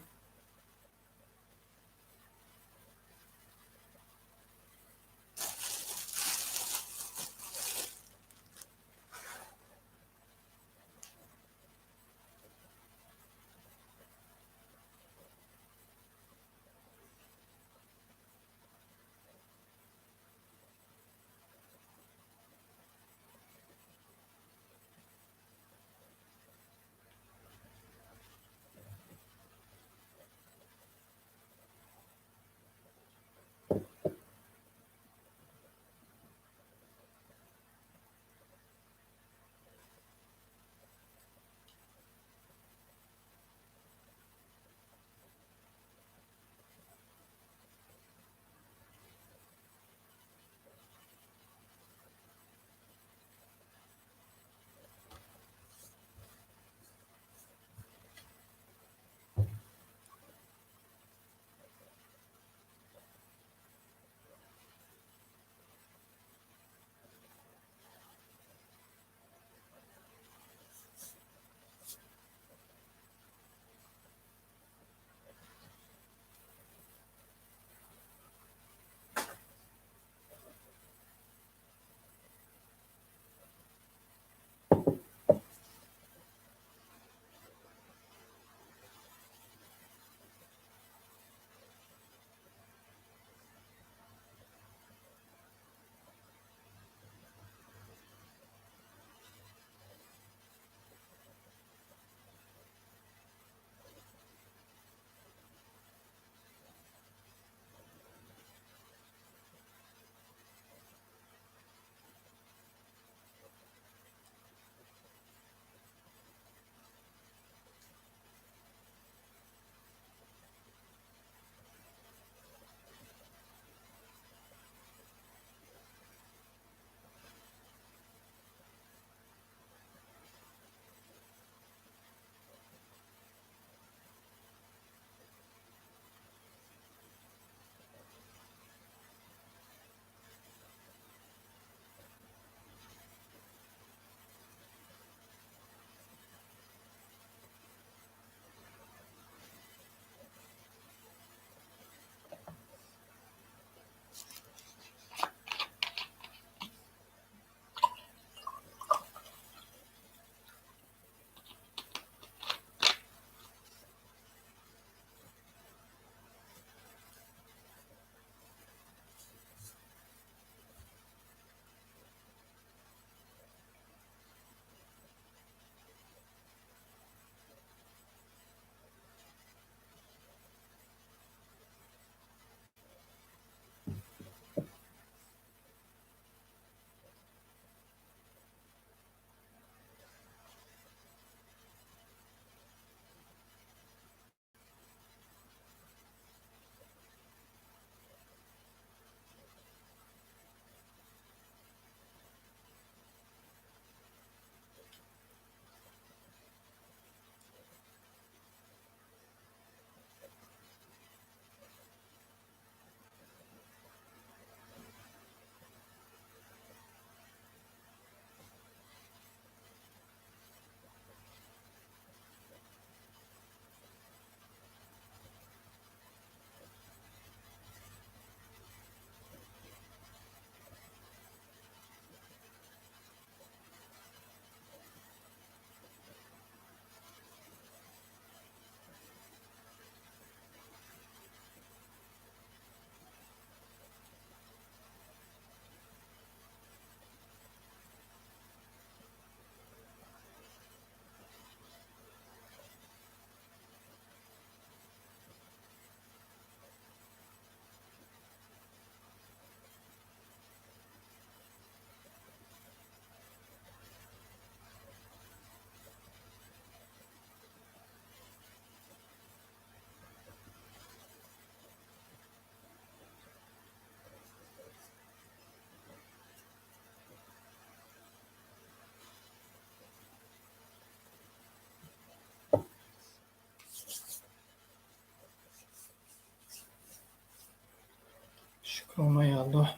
Шукронаи Аллоҳ.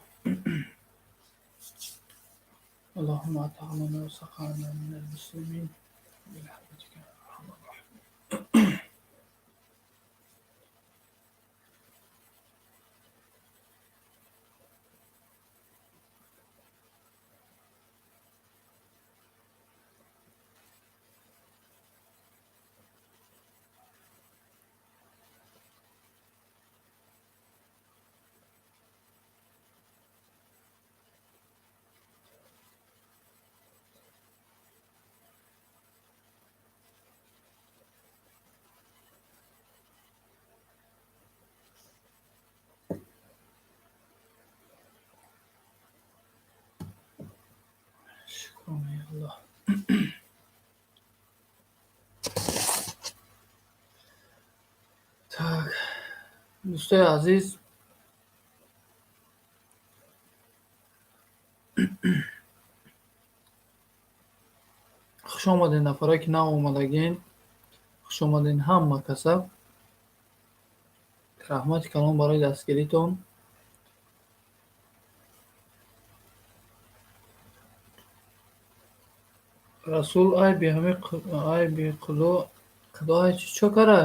Аллоҳумма атъамана ва сақана минал муслимин бирахматика я архамар роҳимин. Шукронаи Аллоҳ. Так, дӯстои азиз, хуш омадед нафарое ки нав омадагин, хуш омадед ҳама каса. Раҳмати калон барои дастгиритон. Расул айби ҳами айби Худо, Худо ай чӣ чо кара?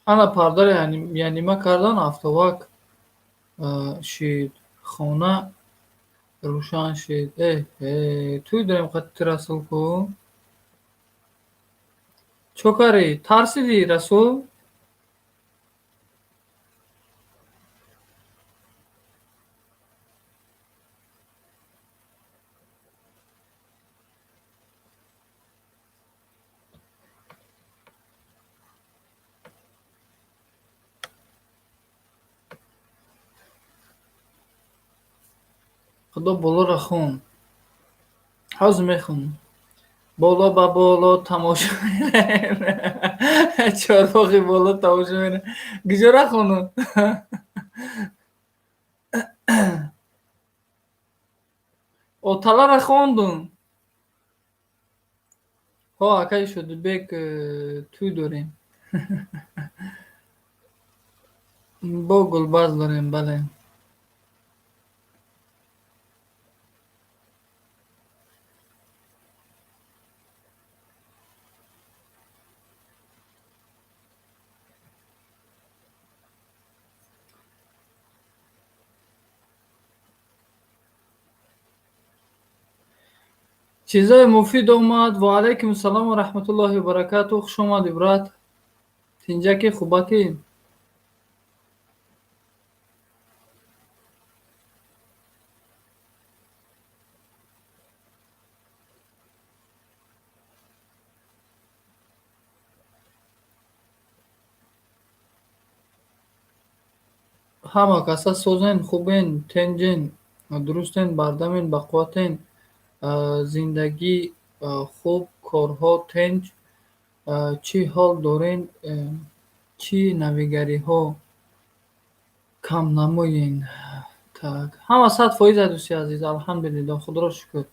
Ана пардаро янима кардан, автовак шид, хона рӯшан шид. Э, тӯй дорем қати Расул ку. Чо карӣ? Тарсидӣ, Расул? Худо болоро хон. Ҳозир мехонам. Боло ба боло тамошо мерем. Чорбоғи боло тамошо мерем. Куҷора хонум? Оталаро хондум. Ҳо, акаи Шодибек, тӯй дорем. Бо гулбаз дорем, бале. Чизои муфид омад. Ва алайкум салом ва раҳматуллоҳи ва баракатуҳ. Хуш омадӣ, брат. Тинҷакӣ, хубакӣ? Ҳама каса созен, хубен, тенҷен, дурустен, бардамен, бақувватен, зиндагӣ хуб, корҳо тенҷ, чӣ ҳол дорен, чӣ навигариҳо кам намоен. Так, ҳама 100% дӯсти азиз, алҳамдулиллоҳ, худоро шукр.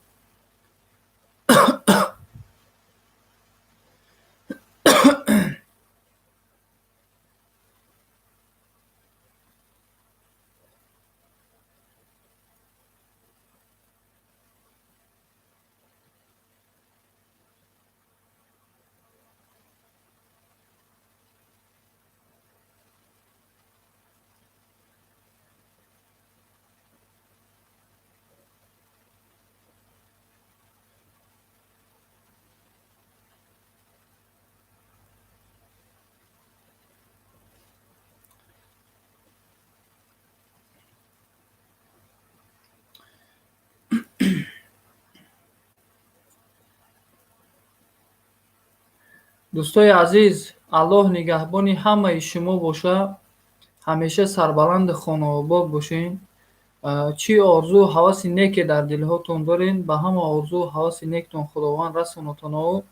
Дӯстои азиз, Аллоҳ нигаҳбони ҳамаи шумо боша. Ҳамеша сарбаланду хонаобод бошед. Чӣ орзу ҳаваси неке дар дилҳотон дорен, ба ҳама орзу ҳаваси нектон Худованд расонатонаву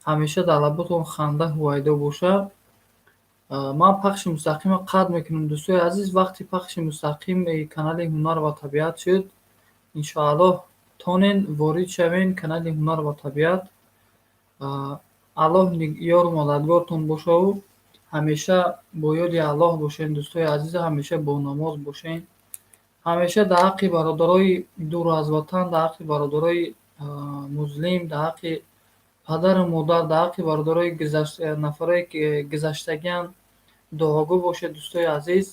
ҳамеша дар лаботон ханда ҳувайдо боша. Ман пахши мустақимро қатъ мекунам, дӯстои азиз. Вақти пахши мустақими канали «Ҳунар ва табиат» шуд, иншоаллоҳ, тонен ворид шавен канали «Ҳунар ва табиат». Аллоҳ ёру мададгортон бошаву ҳамеша бо ёди Аллоҳ бошен, дӯстои азиз, ҳамеша бо намоз бошен, ҳамеша дар ҳаққи бародарои дур аз ватан, дар ҳаққи бародарои музлим, дар ҳаққи падару модар, дар ҳаққи бародарои нафарое ки гузаштагианд, дуогӯ бошед, дӯстои азиз.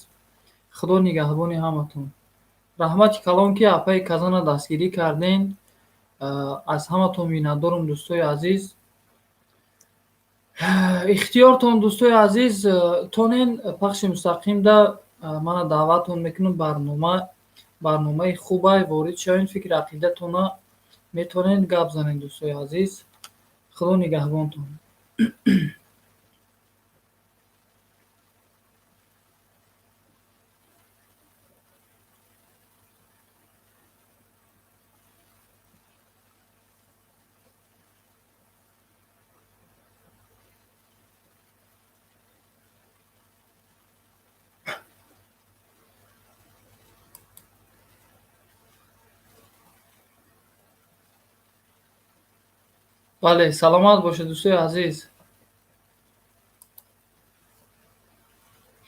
Худо нигаҳбони ҳаматон. Раҳмати калон, ки апаи Казанро дастгирӣ карден. Аз ҳаматон миннатдорам, дӯстои азиз. Ихтиёртон, дӯстои азиз, тонен пахши мустақимда мана даъватон мекунам. Барнома барномаи хубай, ворид шавед, фикри ақидатона метавонед гап занед, дӯстои азиз. Худо нигаҳбонтон. Бале, саломат бошед, дӯстои азиз.